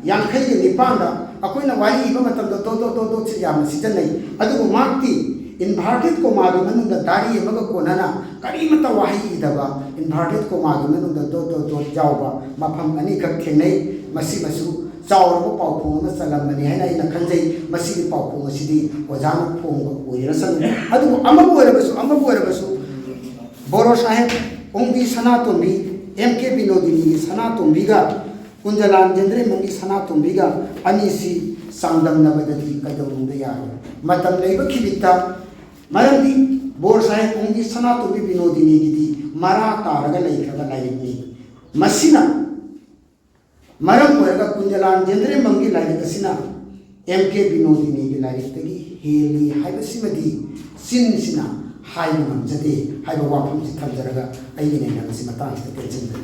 ꯌꯥꯡꯈꯩꯒ ꯅꯤꯄꯥꯟꯗ ꯑꯩꯈꯣꯏꯅ ꯋꯥꯔꯤ ꯏꯕ ꯃꯇꯝꯗ ꯗꯣꯠ ꯗꯣꯠ ꯗꯣꯠ ꯗꯣꯠꯁꯤ ꯌꯥꯝꯅ ꯁꯤꯖꯤꯟꯅꯩ꯫ ꯑꯗꯨꯕꯨ ꯃꯍꯥꯛꯇꯤ inverted commaꯒꯤ ꯃꯅꯨꯡꯗ ꯗꯥꯔꯤ ꯑꯃꯒ ꯀꯣꯟꯅꯅ ꯀꯔꯤꯃꯠꯇ ꯋꯥꯍꯩ ꯏꯗꯕ, inverted commaꯒꯤ ꯃꯅꯨꯡꯗ ꯗꯣꯠ ꯗꯣꯠ ꯗꯣꯠ ꯌꯥꯎꯕ ꯃꯐꯝ ꯑꯅꯤꯈꯛ ꯊꯦꯡꯅꯩ꯫ ꯃꯁꯤꯃꯁꯨ ꯆꯥꯎꯔꯕ ꯄꯥꯎꯈꯣꯡ ꯑꯃ ꯆꯜꯂꯝꯕꯅꯤ ꯍꯥꯏꯅ ꯑꯩꯅ ꯈꯟꯖꯩ꯫ ꯃꯁꯤꯒꯤ ꯄꯥꯎꯈꯣꯡ ꯑꯁꯤꯗꯤ ꯑꯣꯖꯥꯅ ꯐꯣꯡꯕ ꯑꯣꯏꯔꯁꯅꯨ꯫ ꯑꯗꯨꯕꯨ ꯑꯃꯕꯨ ꯑꯣꯏꯔꯕꯁꯨ, ꯑꯃꯕꯨ ꯑꯣꯏꯔꯕꯁꯨ, ꯕꯣꯔꯣ ꯁꯥꯍꯦꯕ ꯑꯣꯡꯕꯤ ꯁꯅꯥꯇꯣꯝꯕꯤ, ꯑꯦꯝ ꯀꯦ ꯕꯤꯅꯣꯗꯤꯅꯤꯒꯤ ꯁꯅꯥꯇꯣꯝꯕꯤꯒ ꯀꯨꯟꯖꯂꯥꯟ ꯖꯦꯟꯗ꯭ꯔꯦꯝꯕꯝꯒꯤ ꯁꯅꯥꯇꯣꯝꯕꯤꯒ ꯑꯅꯤꯁꯤ ꯆꯥꯡꯗꯝꯅꯕꯗꯗꯤ ꯀꯩꯗꯧꯅꯨꯡꯗ ꯌꯥꯔꯣꯏ꯫ ꯃꯇꯝ ꯂꯩꯕ ꯈꯤꯕꯤꯠꯇ, ꯃꯔꯝꯗꯤ ꯕꯣꯔ ꯁꯥꯍꯦꯕ ꯑꯣꯡꯕꯤ ꯁꯅꯥꯇꯣꯝꯕꯤ ꯕꯤꯅꯣꯗꯤꯅꯤꯒꯤꯗꯤ ꯃꯔꯥ ꯇꯥꯔꯒ ꯂꯩꯈ꯭ꯔꯕ ꯂꯥꯏꯔꯤꯛꯅꯤ꯫ ꯃꯁꯤꯅ ꯃꯔꯝ ꯑꯣꯏꯔꯒ ꯀꯨꯟꯖꯂꯥꯟ ꯖꯦꯟꯗ꯭ꯔꯦꯝꯕꯝꯒꯤ ꯂꯥꯏꯔꯤꯛ ꯑꯁꯤꯅ ꯑꯦꯝ ꯀꯦ ꯕꯤꯅꯣꯗꯤꯅꯤꯒꯤ ꯂꯥꯏꯔꯤꯛꯇꯒꯤ ꯍꯦꯜꯂꯤ ꯍꯥꯏꯕꯁꯤꯃꯗꯤ ꯆꯤꯟꯁꯤꯅ ꯍꯥꯏꯕ ꯉꯝꯖꯗꯦ ꯍꯥꯏꯕ ꯋꯥꯐꯝꯁꯤ ꯊꯝꯖꯔꯒ ꯑꯩꯒꯤ ꯅꯩꯅꯕꯁꯤ ꯃꯇꯥꯡꯁꯤꯗ ꯇꯦꯟꯁꯤꯟꯖꯔꯤ꯫